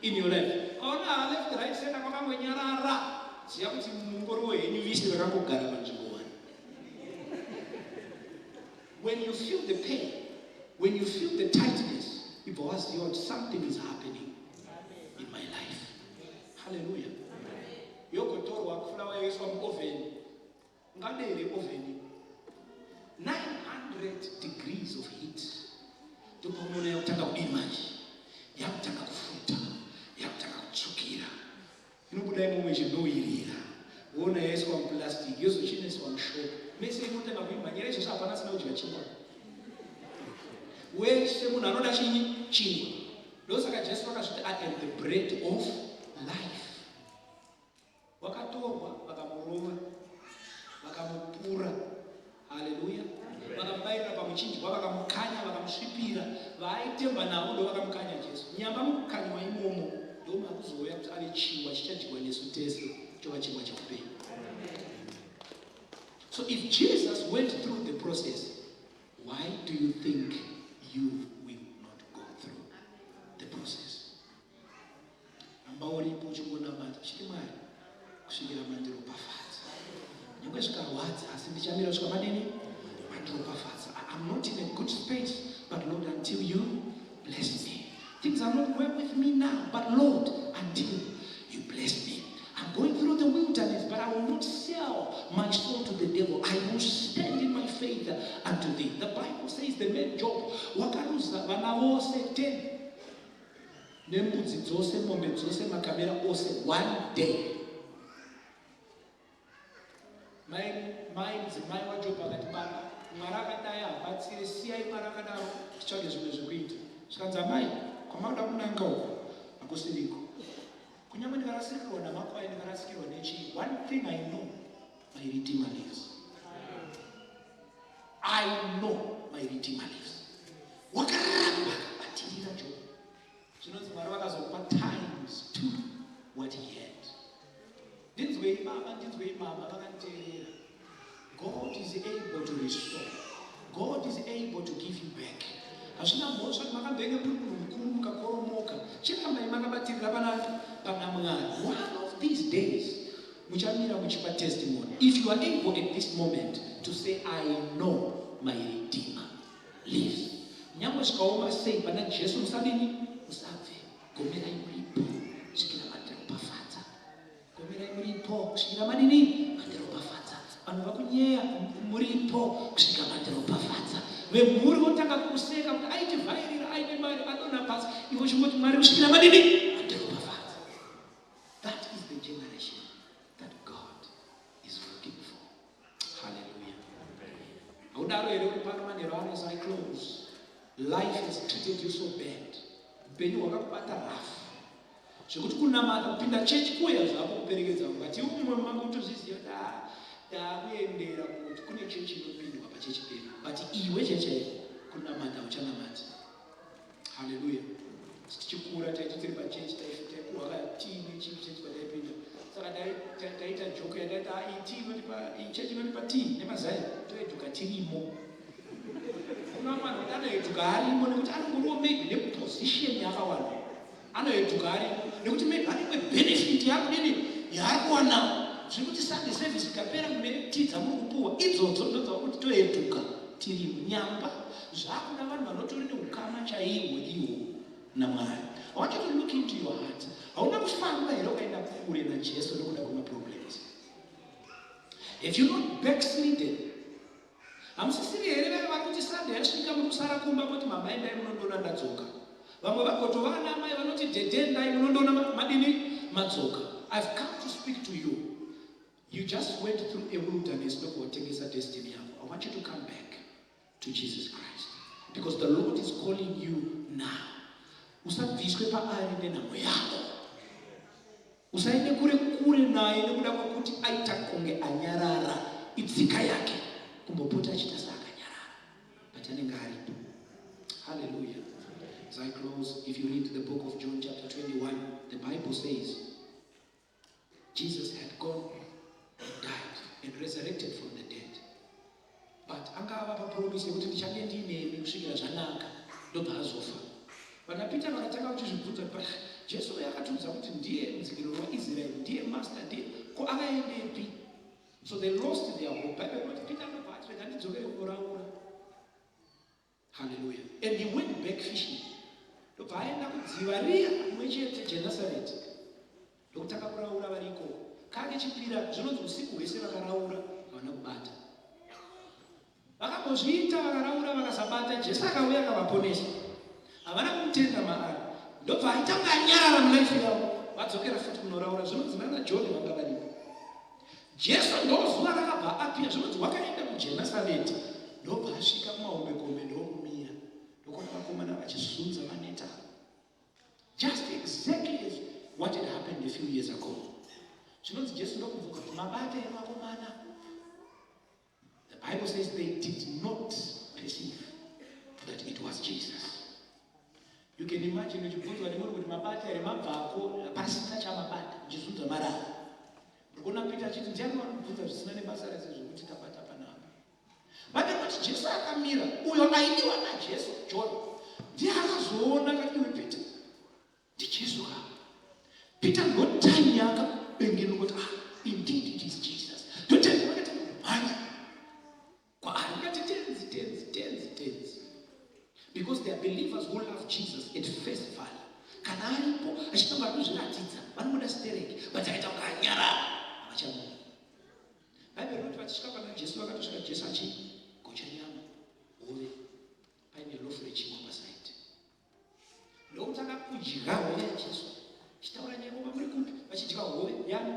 [SPEAKER 5] in your life. Ukaona left, right, center kwakangonyarara, ziva kuti mungoriwo henyu visi rakangogara panzvimbo one. When you feel the pain, when you feel the tightness, ibva waziva kuti something is happening in my life. Hallelujah. Yogotorwa flour, yoiswa muoven. Ungade here oven? 900 degrees of heat. Ndopaunoona yakutanga kudii manje, yakutanga kufuta, yakutanga kutsvukira, inobuda imomo ichinhuhwirira. Woona yaiswa muplastic, yozochinoiswa mushop, mese inotanga kuimhanyira. Izvozvo hapana asina kudya chingwa. Wese munhu anoda chinyi? Chingwa. Ndosaka Jesu vakazviti, "I am the bread of life." Wakatorwa, vakamurova, vakamupura. Haleluya. Vakamubayirira pamuchinjikwa, vakamukanya, vakamusvipira. Vaaitemba navo ndo vakamukanya Jesu. Nyamba mukukanywa imomo ndo makuzouya kuti ave chingwa chichadyiwa nesu tese, chova chingwa cheupenyu. So if Jesus went through the process, why do you think you will not go through the process? Ramba uripo uchingonamata uchiti, "Mwari, kusvikira mandiropafadza. Nyange zvikarwadza, asi ndichamira kusvika madini mandiropafadza. I'm not in a good space, but Lord, until you bless me. Things are not well with me now, but Lord, until you bless me. I'm going through the wilderness, but I will not sell my soul to the devil. I will stand in my faith unto thee." The Bible says the man Job wakaruza vana vose 10 nembudzi dzose, mombe dzose, makamera ose, one day. Mai mai mudzimai waJobho akati, "Baba, Mwari akadai habatsire, siyai Mwari akadaro, titsvage zvimwe zvekuita." Zvikanzi, "Amai, kwamakuda kunanga uko hakusiriko. Kunyange ndikarasikirwa namakwai, ndikarasikirwa nechii, one thing I know, my Redeemer lives. I know my Redeemer lives." Wakaramba akabatirira Job. Zvinonzi Mwari vakazopa times two what he had. Ndinzwei baba, ndinzwei mama vakanditeerera. God is able to restore. God is able to give you. back. Hazvina mhosva kuti makambenge muri munhu mukuru mukakoromoka. Chirambai makabatirira pana pana Mwari. One of these days muchamira muchipa testimony. If you are able at this moment to say I know my Redeemer lives. Nyangwe zvikaoma sei pana Jesu musadini musabve. Gomerai muripo kusvikira mandiropafadza. Gomerai muripo kusvikira madini mandiropafadza. Vanhu vakunyeya muripo kusvika mandiropafadza. Vemhuri votanga kukuseka kuti aitivhairira aine mari adonha pasi iwe uchingoti Mwari kusvikira madini mandiropafadza. That is the generation that God is looking for. Hallelujah. Haudaro here uri pano manheru ano as I close. Life has treated you so bad. Upenyu hwakakubata rough. Zvekuti kunamata kupinda chechi kuya zvako kuperekedza but iwe mumwe mangu utozviziva kuti ah takuendera kuti kune chechi inopindwa pachechi pedu but iwe chaichaiyo kunamata uchanamata. Hallelujah. Tichikura taiti tiri pachechi taipuwa ka tii nechii chechi pataipinda. Saka taita joke yataita ah, iyi tii inotipa iyi chechi inotipa tii nemazai toeduka tirimo. Kuna vanhu kuti anoeduka arimo nekuti anongoriwo maybe neposition yaakawana. Anoeduka arimo nekuti maybe ane imwe benefit yaakudini yaari kuwanawo. Zvekuti Sunday service ikapera mune tii dzamuri kupuwa idzodzo ndodzakuti toeduka tirimo. Nyamba Zvakuda vanhu vanotori neukama chaihwo ihwo naMwari. I want you to look into your heart. Hauna kufamba here ukaenda kure naJesu nokuda kwemaproblems? Have you not backslidden? Hamusisiri here vaya vari kuti Sunday yasvika muri kusara kumba moti mama endai munondoona ndadzoka. Vamwe vagotova ana amai vanoti dhedhe endai munondoona madini madzoka. I've come to speak to you. You just went through a wilderness ndobva watengesa destiny yako. I want you to come back to Jesus Christ because the Lord is calling you now. Usabviswe paari nenhamo yako. Usaende kure kure naye nekuda kwekuti aita kunge anyarara. Itsika yake kumbopota achiita saakanyarara but anenge aripo. Hallelujah. As I close, if you read the book of John chapter 21, the Bible says Jesus had gone and died and resurrected from the dead. But anga avapa promise yekuti ndichange ndiinemi kusvikira zvanaka ndobva azofa. Vana Peter vakatanga kuchizvibvunza but Jesu uyo akatiudza kuti ndiye mudzikinuri waIsrael, ndiye master, ndiye ko akaendepi? So they lost their hope. Bible inoti Peter ndobva ati rega ndidzokere kunoraura. Hallelujah. And he went back fishing. Ndobva aenda kudziva riya rimwe chete Gennesaret. Ndokutanga kuraura vari ikoko. Kake chipira zvinonzi usiku hwese vakaraura havana kubata. Vakambozviita vakaraura vakasabata. Jesu akauya akavaponesa. Havana kumutenda maari. Ndobva aita kunge anyarara mulife yavo. Vadzokera futi kunoraura zvinonzi nana John vanga varipo. Jesu ndozuva rakabva apia zvinonzi wakaenda kuJenasareti ndobva asvika kumahombekombe ndokumira ndokuona vakomana vachizunza vaneta just exactly as what had happened a few years ago zvinonzi Jesu ndokubvunza kuti mabata here vakomana The Bible says they did not perceive that it was Jesus. You can imagine uchibvunzwa nemunhu kuti mabata here mabvako pasina chamabata uchizunza marara. Ndikuona Peter achiti ndiani vanobvunza zvisina nebasa rese zvekuti tabata panapa. But kuti Jesu akamira uyo aidiwa naJesu John ndiye akazoona akati iwe Peter ndiJesu ka. Peter ndotime yaakabengenuka kuti ah indeed it is Jesus. Ndotime vakatanga kumhanya kwaari vakati tenzi tenzi tenzi tenzi because there are believers who love Jesus at first value. Kana aripo achitanga kuzviratidza vanomuda stereki but akaita kunge anyarara havachamuda. Bhaibheri rinoti vachisvika pana Jesu vakatosvika Jesu achigocha nyama hove paine lofu rechingwa pasaidi. Ndokutanga kudya hove yaJesu. Chitaura nyaya koma muri kupi vachidya hove yani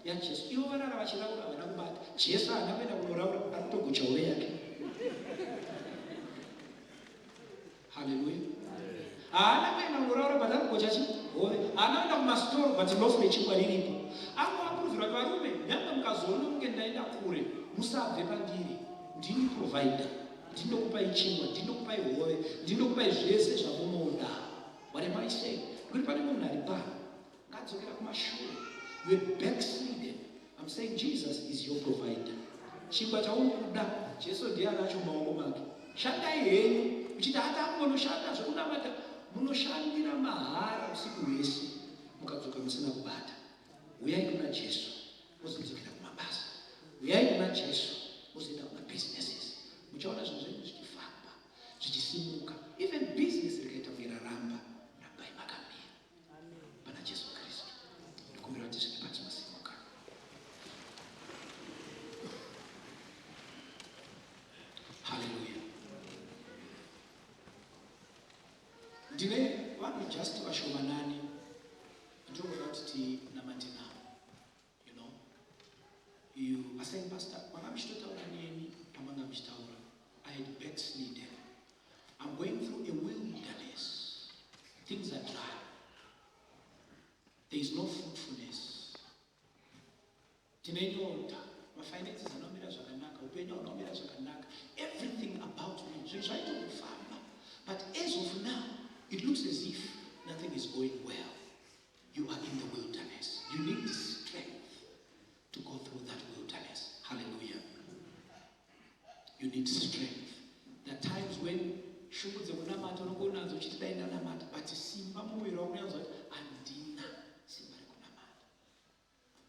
[SPEAKER 5] yaJesu. Ivo varara vachiraura havana kubata. Jesu haana kuenda kunoraura ari kutogocha hove yake. Haleluya. Haana kuenda kunoraura but ari kugocha chi hove. Haana kuenda kumasitoro but lofu rechingwa riripo. Angoapuruvhira kuti varume nyangwe mukazoona kunge ndaenda kure musabve pandiri. Ndini provider. Ndinokupai chingwa, ndinokupai hove, ndinokupai zvese zvamunoda. What am I saying? Ndikuti pane munhu ari pano ngadzokera kumashure. You had backslidden. I'm saying Jesus is your provider. Chingwa chaunoda, Jesu ndiye anacho mumaoko make. Shandai henyu.
[SPEAKER 3] Uchiti hata akungonoshanda zvekunamata, munoshandira mahara usiku hwese mukadzoka musina kubata. Uyai kuna Jesu mozodzokera kumabasa. Uyai kuna Jesu mozoenda kumabusinesses. Muchaona zvinhu zvenyu zvichifamba, zvichisimuka. Even business rikaita kunge raramba, rambai makamira pana Jesu Kristu. Ndikumbira kuti tisvike patinosimuka. Hallelujah. Ndine vanhu just vashomanani ndinokuda kuti tinamate navo. You know, you are saying, Pastor, manga muchitotaura neni pamanga muchitaura. I had backslidden. I'm going through a wilderness. Things are dry. There is no fruitfulness. Tine nyota. Mafinances anomira zvakanaka, upenyu hunomira zvakanaka. Everything about me, zvinhu zvaitongofamba. But as of now, it looks as if nothing is going well. You are in the wilderness. You need strength to go through that wilderness. Hallelujah. You need strength. There are times when shungu dzekunamata unongonadzo uchiti dai ndanamata, but simba mumuviri wako unonzwa kuti handina simba rekunamata.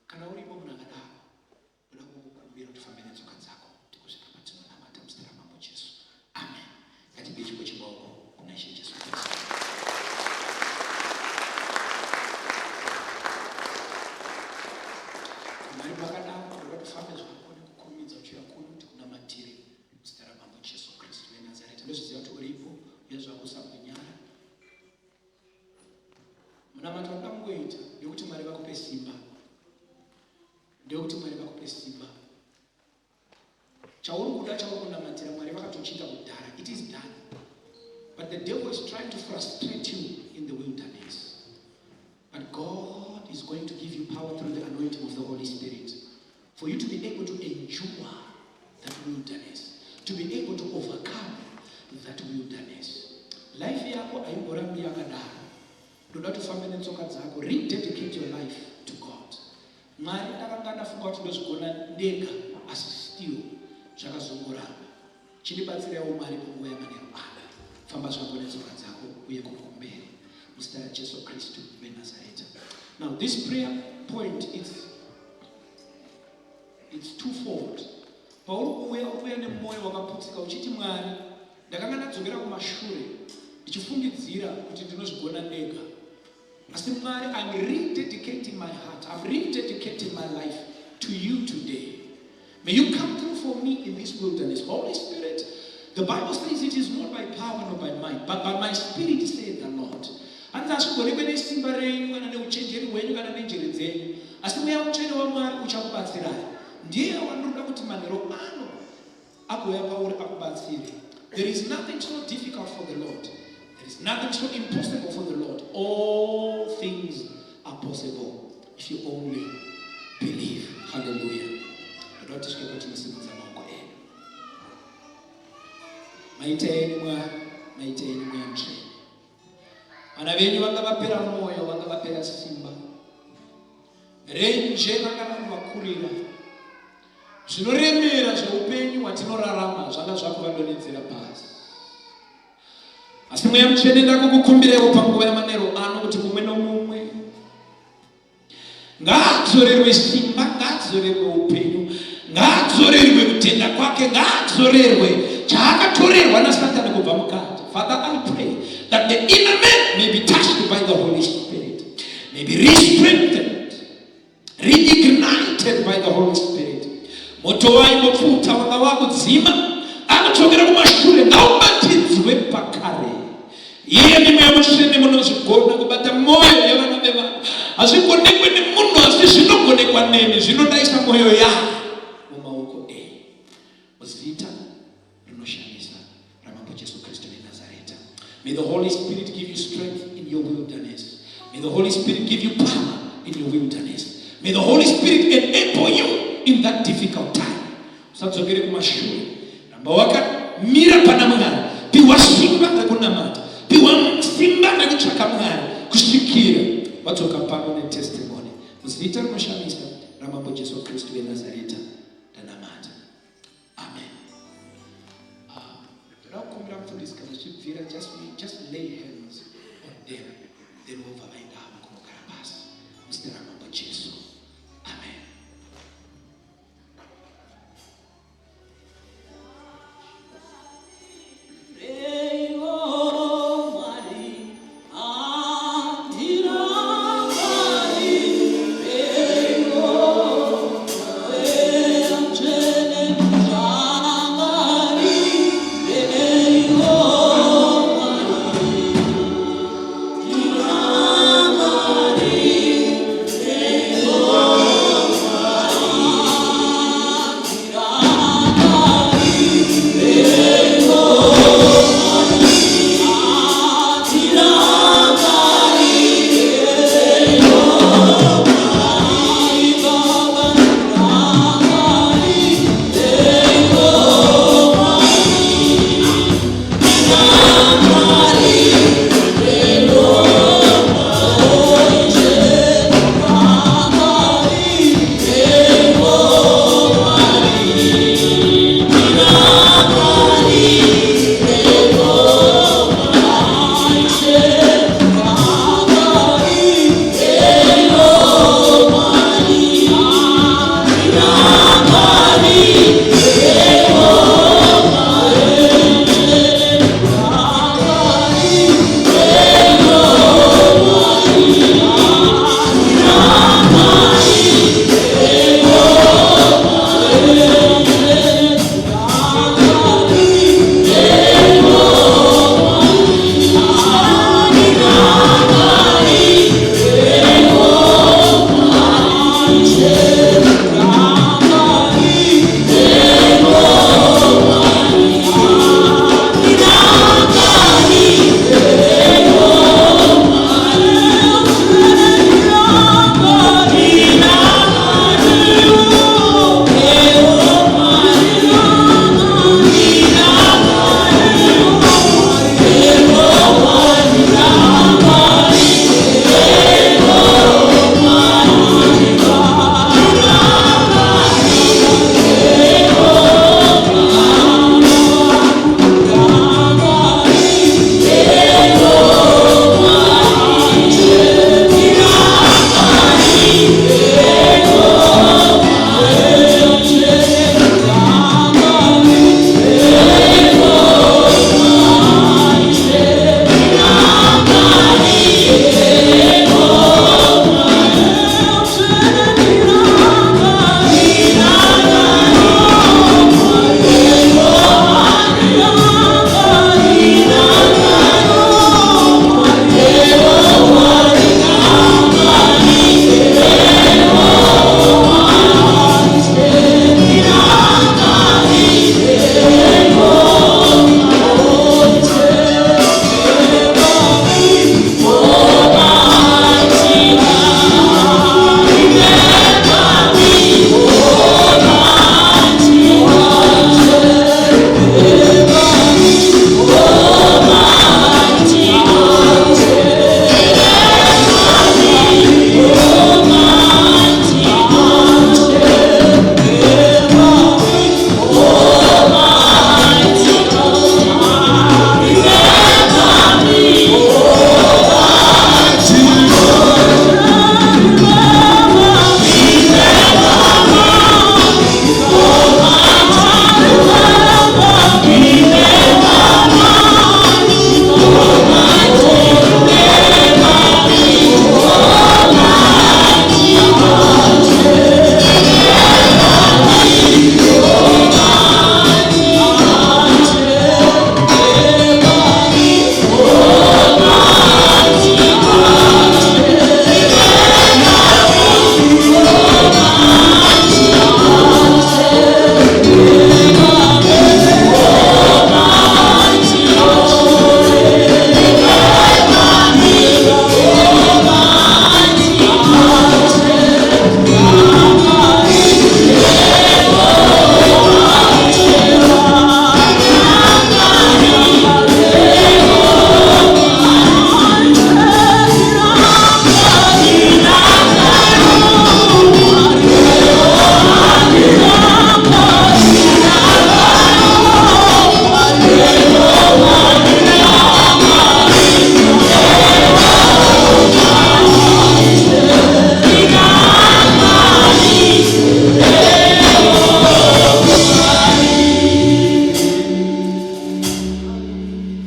[SPEAKER 3] Kana uripo munhu akadaro, ndoda kukukumbira kuti ufambe netsoka dzako tikusvika patinonamata muzita raMambo Jesu. Amen. Ngatipe chipo chemaoko kuna Ishe Jesu Kristu. Mwari vakadaro, ndoda kuti ufambe zvako nekukurumidza uchiuya kuno tikunamatire muzita raMambo Jesu Kristu veNazareta. Ndozviziva kuti uripo, uye zvako usambonyara. Munamato wanoda kungoita ndewekuti Mwari vakupe simba, ndewekuti Mwari vakupe simba. Chauri kuda, chauri kunamatira, Mwari vakatochiita kudhara. It is done, but the devil is trying to frustrate you in the wilderness. But God is going to give you power through the anointing of the Holy Spirit for you to be able to endure that wilderness, to be able to overcome that wilderness. Life yako haimborambi yakadaro. Ndoda kuti ufambe netsoka dzako, rededicate your life to God. Mwari, ndakanga ndafunga kuti ndozvigona ndega, asi still zvakazongoramba. Chindibatsiraiwo Mwari panguva yamanheru ano. Famba zvako netsoka dzako uye kuno kumberi. Muzita raJesu Kristu veNazareta. Now this prayer point it's twofold. Pauri kuuya uri kuuya nemwoyo wakaputsika uchiti Mwari ndakanga ndadzokera kumashure ndichifungidzira kuti ndinozvigona ndega. Asi Mwari, I'm rededicating my heart. I'm rededicating my life to you today. May you come through for me in this wilderness. Holy Spirit, the Bible says it is not by power nor by might, but by my spirit, saith the Lord. Hanzi hazvigonekwe nesimba renyu kana neuchenjeri hwenyu kana nenjere dzenyu, asi mweya mutsvene waMwari uchakubatsirai. Ndiye wandinoda kuti manheru ano agouya pauri akubatsire. There is nothing so difficult for the Lord. There is nothing so impossible for the Lord. All things are possible if you only believe. Hallelujah. Ndoda kuti tisvike patinosimudza maoko edu. Maita enyu Mwari, maita enyu Mweya Mutsvene. Vana venyu vanga vapera mwoyo, vanga vapera simba. Renje ranga rakuvakurira. Zvinoremera zveupenyu hwatinorarama zvanga zvakuvadonhedzera pasi. Asi Mweya Mutsvene ndakukukumbirewo panguva yamanero ano kuti mumwe nomumwe ngaadzorerwe simba, ngaadzorerwe upenyu, ngaadzorerwe kutenda kwake, ngaadzorerwe chaakatorerwa naSatani kubva mukati. Father, I pray that the inner man may be touched by the Holy Spirit, may be re-strengthened, reignited by the Holy Spirit. Moto waimbopfuta wanga wakudzima, akudzokera kumashure, ngaubatidzwe pakare. Iye mimweya mutsvene munozvigona kubata mwoyo yevana vevanhu. Hazvigonekwe nemunhu asi zvinogonekwa nemi. Zvinodaisa mwoyo yavo mumaoko enyu. Muzita rinoshamisa raMambo Jesu Kristu veNazareta. May the Holy Spirit give you strength in your wilderness. May the Holy Spirit give you power in your wilderness. May the Holy Spirit enable you in that difficult time. Usadzokere kumashure. Ramba wakamira pana Mwari. Piwa simba rekunamata. Piwa simba rekutsvaka Mwari kusvikira wadzoka pano netestimony. Muzita rinoshamisa raMambo Jesu Kristu veNazareta ndanamata. Amen. Ah, Ndoda kukumbira mufundisi kana zvichibvira just, we just lay hands on them then vobva vaenda havo kunogara pasi muzita ramambo Jesu. Amen.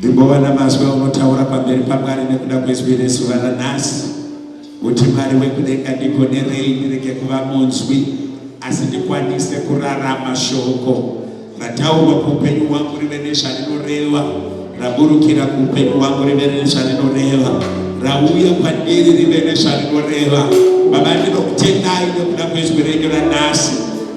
[SPEAKER 2] Imbova namazwi aunotaura pamberi paMwari nekuda kwezwi rezuva ranhasi. Kuti Mwari wekudenga ndigonerei ndirege kuva munzwi asi ndikwanise kurarama shoko rataurwa kuupenyu hwangu rive nezvarinoreva, raburukira kuupenyu hwangu rive nezvarinoreva, rauya kwandiri rive nezvarinoreva. Baba, ndinokutendai nekuda kwezwi renyu ranhasi,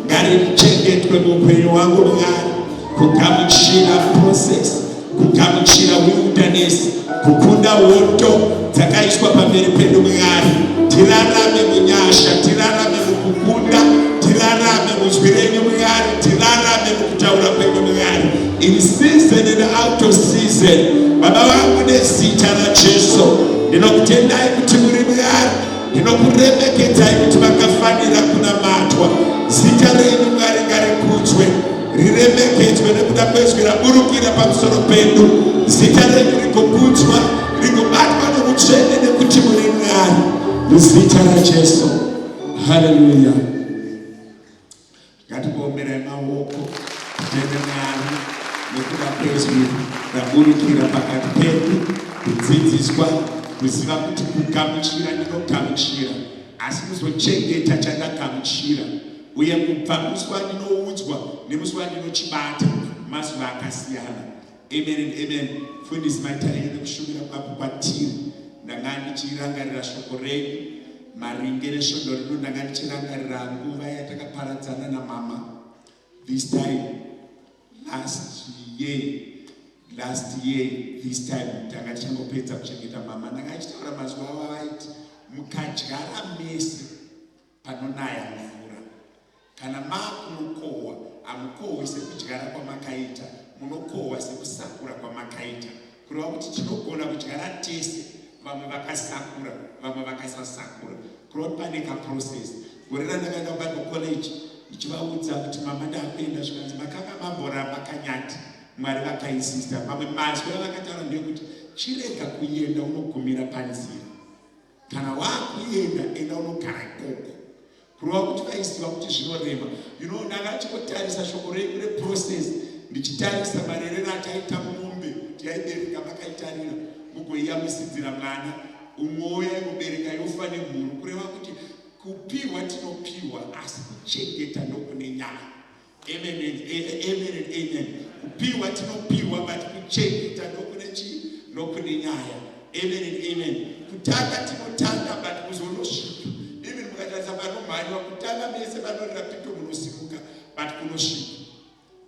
[SPEAKER 2] ngarichengetwe muupenyu hwangu Mwari, kugamuchira process, kugamuchira wilderness, kukunda hondo dzakaiswa pamberi pedu Mwari, tirarame munyasha, tirarame mukukunda, tirarame muzwi renyu Mwari, tirarame mukutaura kwenyu Mwari, in season and out of season. Baba vangu, nezita raJesu ndinokutendai kuti muri Mwari, ndinokuremekedzai kuti makafanira kunamatwa. Zita renyu Mwari ngarikudzwe, riremekedzwe nekuda kwezwi raburukira pamusoro pedu. Zita renyu rigokudzwa, rigobatwa nomutsvene, nekuti muri Mwari. Muzita raJesu, haleluya. Ngatiomberai maoko titende Mwari nekuda kwezwi raburukira pakati pedu, kudzidziswa kuziva kuti kugamuchira ndinogamuchira, asi kuzochengeta chandagamuchira, uye kubva musi wandinoudzwa nemusi wandinochibata mazuva akasiyana. Amen and amen. Mufundisi, maita henyu nekushumira kwapo kwatiri. Ndanga ndichirangarira shoko renyu maringe nesvondo rino. Ndanga ndichirangarira nguva yatakaparadzana namama this time last year. Last year this time tanga tichangopedza kuchengeta mama. Ndanga ndichitaura mazuva avo avaiti mukadyara mese panonaya mvura, kana maakunokohwa hamukohwi sekudyara kwamakaita, munokohwa sekusakura kwamakaita. Kureva kuti tinogona kudyara tese, vamwe vakasakura, vamwe vakasasakura. Kureva kuti pane kaprocess. Gore randakaenda kuBible College ndichivaudza kuti mama ndakuenda, zvikanzi makanga mamboramba kanyati. Mwari vakainsista. Mamwe mazwi avakataura ndeyekuti chirega kuenda unogumira panzira. Kana wakuenda, enda unogara ikoko. Kureva kuti vaiziva kuti zvinorema. You know, ndanga ndichingotarisa shoko renyu reprocess, ndichitarisa marerero ataita mombe kuti yaibereka makaitarira, mugoiyamwisidzira mwana, umwe uya inobereka yofa nemhuru. Kureva kuti kupiwa tinopiwa, asi kuchengeta ndokune nyaya. Amen and amen and amen. Kupiwa tinopiwa, but kuchengeta ndokune chii? Ndokune nyaya. Amen and amen. Kutanga tinotanga, but kuzonosvika. Even mukatarisa panomhanywa, kutanga mese panorira pito munosimuka, but kunosvika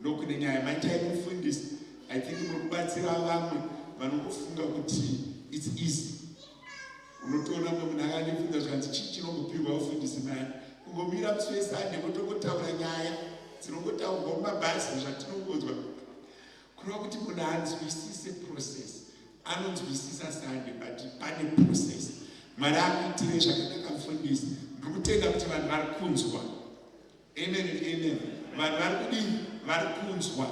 [SPEAKER 2] ndokune nyaya. Maitai mufundisi, I think muri kubatsira vamwe vanongofunga kuti it's easy. Unotoona mumwe munhu akandibvunza zvikanzi chii chinombopirwa vafundisi mari? Kungomira musi weSunday votongotaura nyaya dzinongotaurwa mumabhazi zvatinongonzwa. Kureva kuti munhu anzwisise process, anonzwisisa Sunday, but pane process. Mwari akuitire zvakanaka mufundisi. Ndiri kutenda kuti vanhu vari kunzwa. Amen and amen. Vanhu vari kudii? Vari kunzwa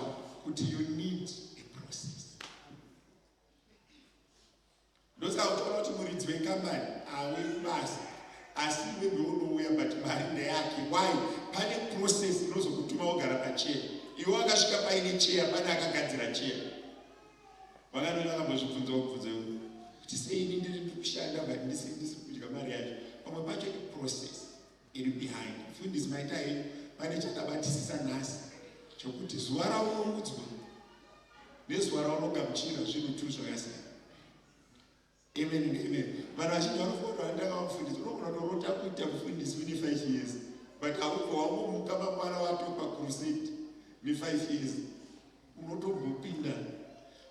[SPEAKER 2] kuti you need a process. Ndosaka uchiona kuti muridzi wekambani auyi kubasa, asi iwe ndiwe unouya, but mari ndeyake. Why? Pane process inozokutuma wogara pacheya. Iwe wakasvika paine cheya, pane akagadzira cheya. Vakanoona vakambozvibvunza kubvunza iwe kuti sei ini ndiri kushanda but ndisiri kudya mari yacho. Pamwe pacho iprocess iri behind. Mufundisi, maita henyu. Pane chakabatisisa nhasi chokuti zuva raunoudzwa nezuva raunogamuchira zvinhu tu zvakasiyana. Amen and amen. Vanhu vazhinji vanofunga kuti vandanga vamufundisi. Unogona kutorota kuita mufundisi une 5 years, but haubva wangomuka mangwana watopa crusade ne5 years. Unotombopinda.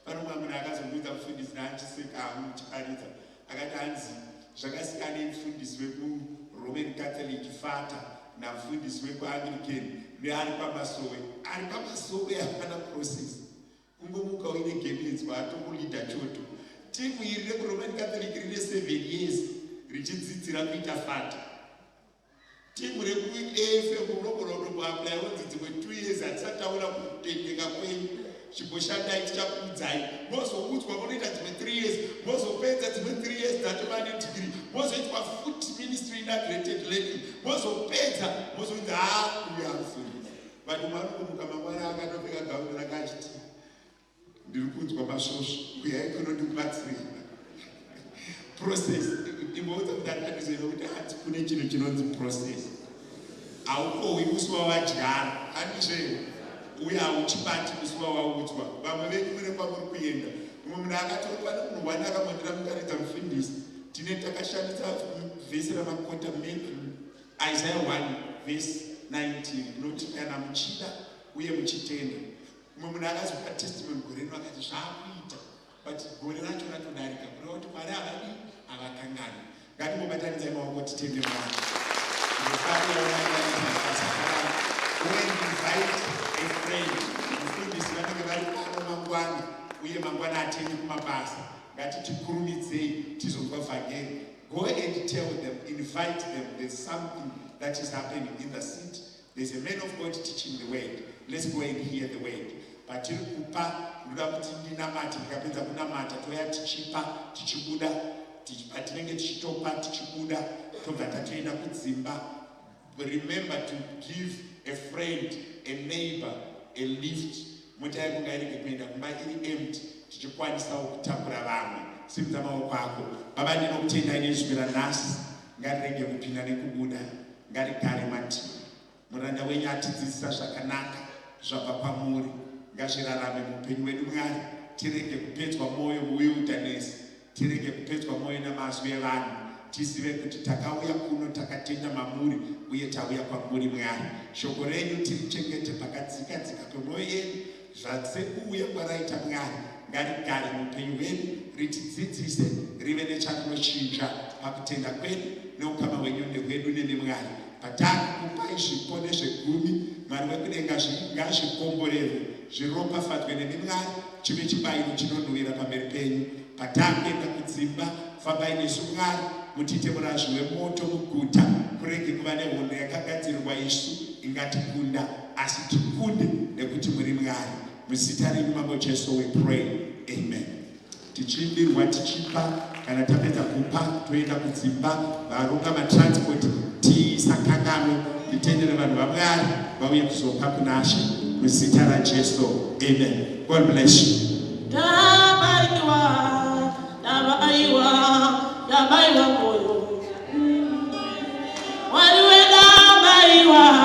[SPEAKER 2] Pane mumwe munhu akazondiudza mufundisi naachiseka hangu muchiparidza, akati hanzi zvakasiyana mufundisi wekuRoman Catholic fata namufundisi wekuAnglican neari pamasowe. Ari pamasowe hapana process, kungomuka uine gemenzi waatokulida choto. Timu iri rekuRoman Catholic rine 7 years richidzidzira kuita fata. Timu rekuAFM unogona kutomboaplaya wonzi dzimwe 2 years hatisati taona kutendeka kwenyu, chimboshandai tichakuudzai. Mozoudzwa munoita dzimwe 3 years, mozopedza dzimwe 3 years dzatova nedegree, mozoitwa futi ministry integrated learning, mozopedza mozonzi haa uyu amufundisi. But umwe anongomuka mangwana akatopfeka gauni rake achiti Ndiri kunzwa masvosvo, uyai kuno ndikubatsirei. Process, imboudza kuti andikatizoita kuti hanzi kune chinhu chinonzi process. Haukohwi musi wavadyara, handizve? Uye hauchibati musi wawaudzwa. Vamwe venyu mune kwamuri kuenda. Mumwe munhu akatori pane munhu wani akamondiramukaridza mufundisi. Tine takashandisa vhesi ramakota Isaiah 1 vhesi 19 rinoti kana muchida uye muchitenda. Mumwe munhu akazopa testimony gore rino akati zvaakuita but gore racho ratodarika kureva kuti Mwari havadi havakanganwi. Ngatimbobatanidzai maoko titende Mwari. Go and invite a friend. Mufundisi vanenge vari pano mangwana uye mangwana atendi kumabasa. Ngatitikurumidzei tizonzwa vhangeri. Go and tell them, invite them. There's something that is happening in the city. There's a man of God teaching the word. Let's go and hear the word. Patiri kupa, ndoda kuti ndinamate, ndikapedza kunamata toya tichipa, tichibuda, patinenge tichitopa, tichibuda, tobva tatoenda kudzimba. Remember to give a friend, a neighbor, a lift. Mota yako ngairege kuenda kumba iri empty, tichikwanisawo kutakura vamwe. Simudza maoko ako. Baba, ndinokutendai nezwi ranhasi. Ngarirege kupinda nekubuda. Ngarigare matiri. Muranda wenyu atidzidzisa zvakanaka zvabva kwamuri. Ngazvirarame muupenyu hwedu Mwari. Tirege kupedzwa mwoyo muwilderness. Tirege kupedzwa mwoyo namazwi evanhu. Tizive kuti takauya kuno takatenda mamuri uye tauya kwamuri Mwari. Shoko renyu tirichengete pakadzika dzika pemwoyo yedu. Zvasekuuya kwaraita Mwari ngarigare muupenyu hwedu ritidzidzise rive necharinochinja pakutenda kwedu neukama hwenyu nehwedu nemi Mwari. Patakukupai zvipo nezvegumi Mwari wekudenga ngazvikomborerwe zviropafadzwe nemi Mwari chive chibayiro chinonhuwira pamberi penyu. Patakuenda kudzimba fambai nesu Mwari mutiite murazvi wemoto muguta kurege kuva nehondo yakagadzirirwa isu ingatikunda asi tikunde nekuti muri Mwari. Muzita renyu Mambo Jesu we pray. Amen. Tichiimbirwa tichipa kana tapedza kupa toenda kudzimba varonga matransport tisakanganwe titendere vanhu vaMwari vauye kuzopa kunashe muzita raJesu. Amen. God bless you.
[SPEAKER 7] Ndabaiwa, ndabaiwa, ndabaiwa moyo. Mwari we ndabaiwa.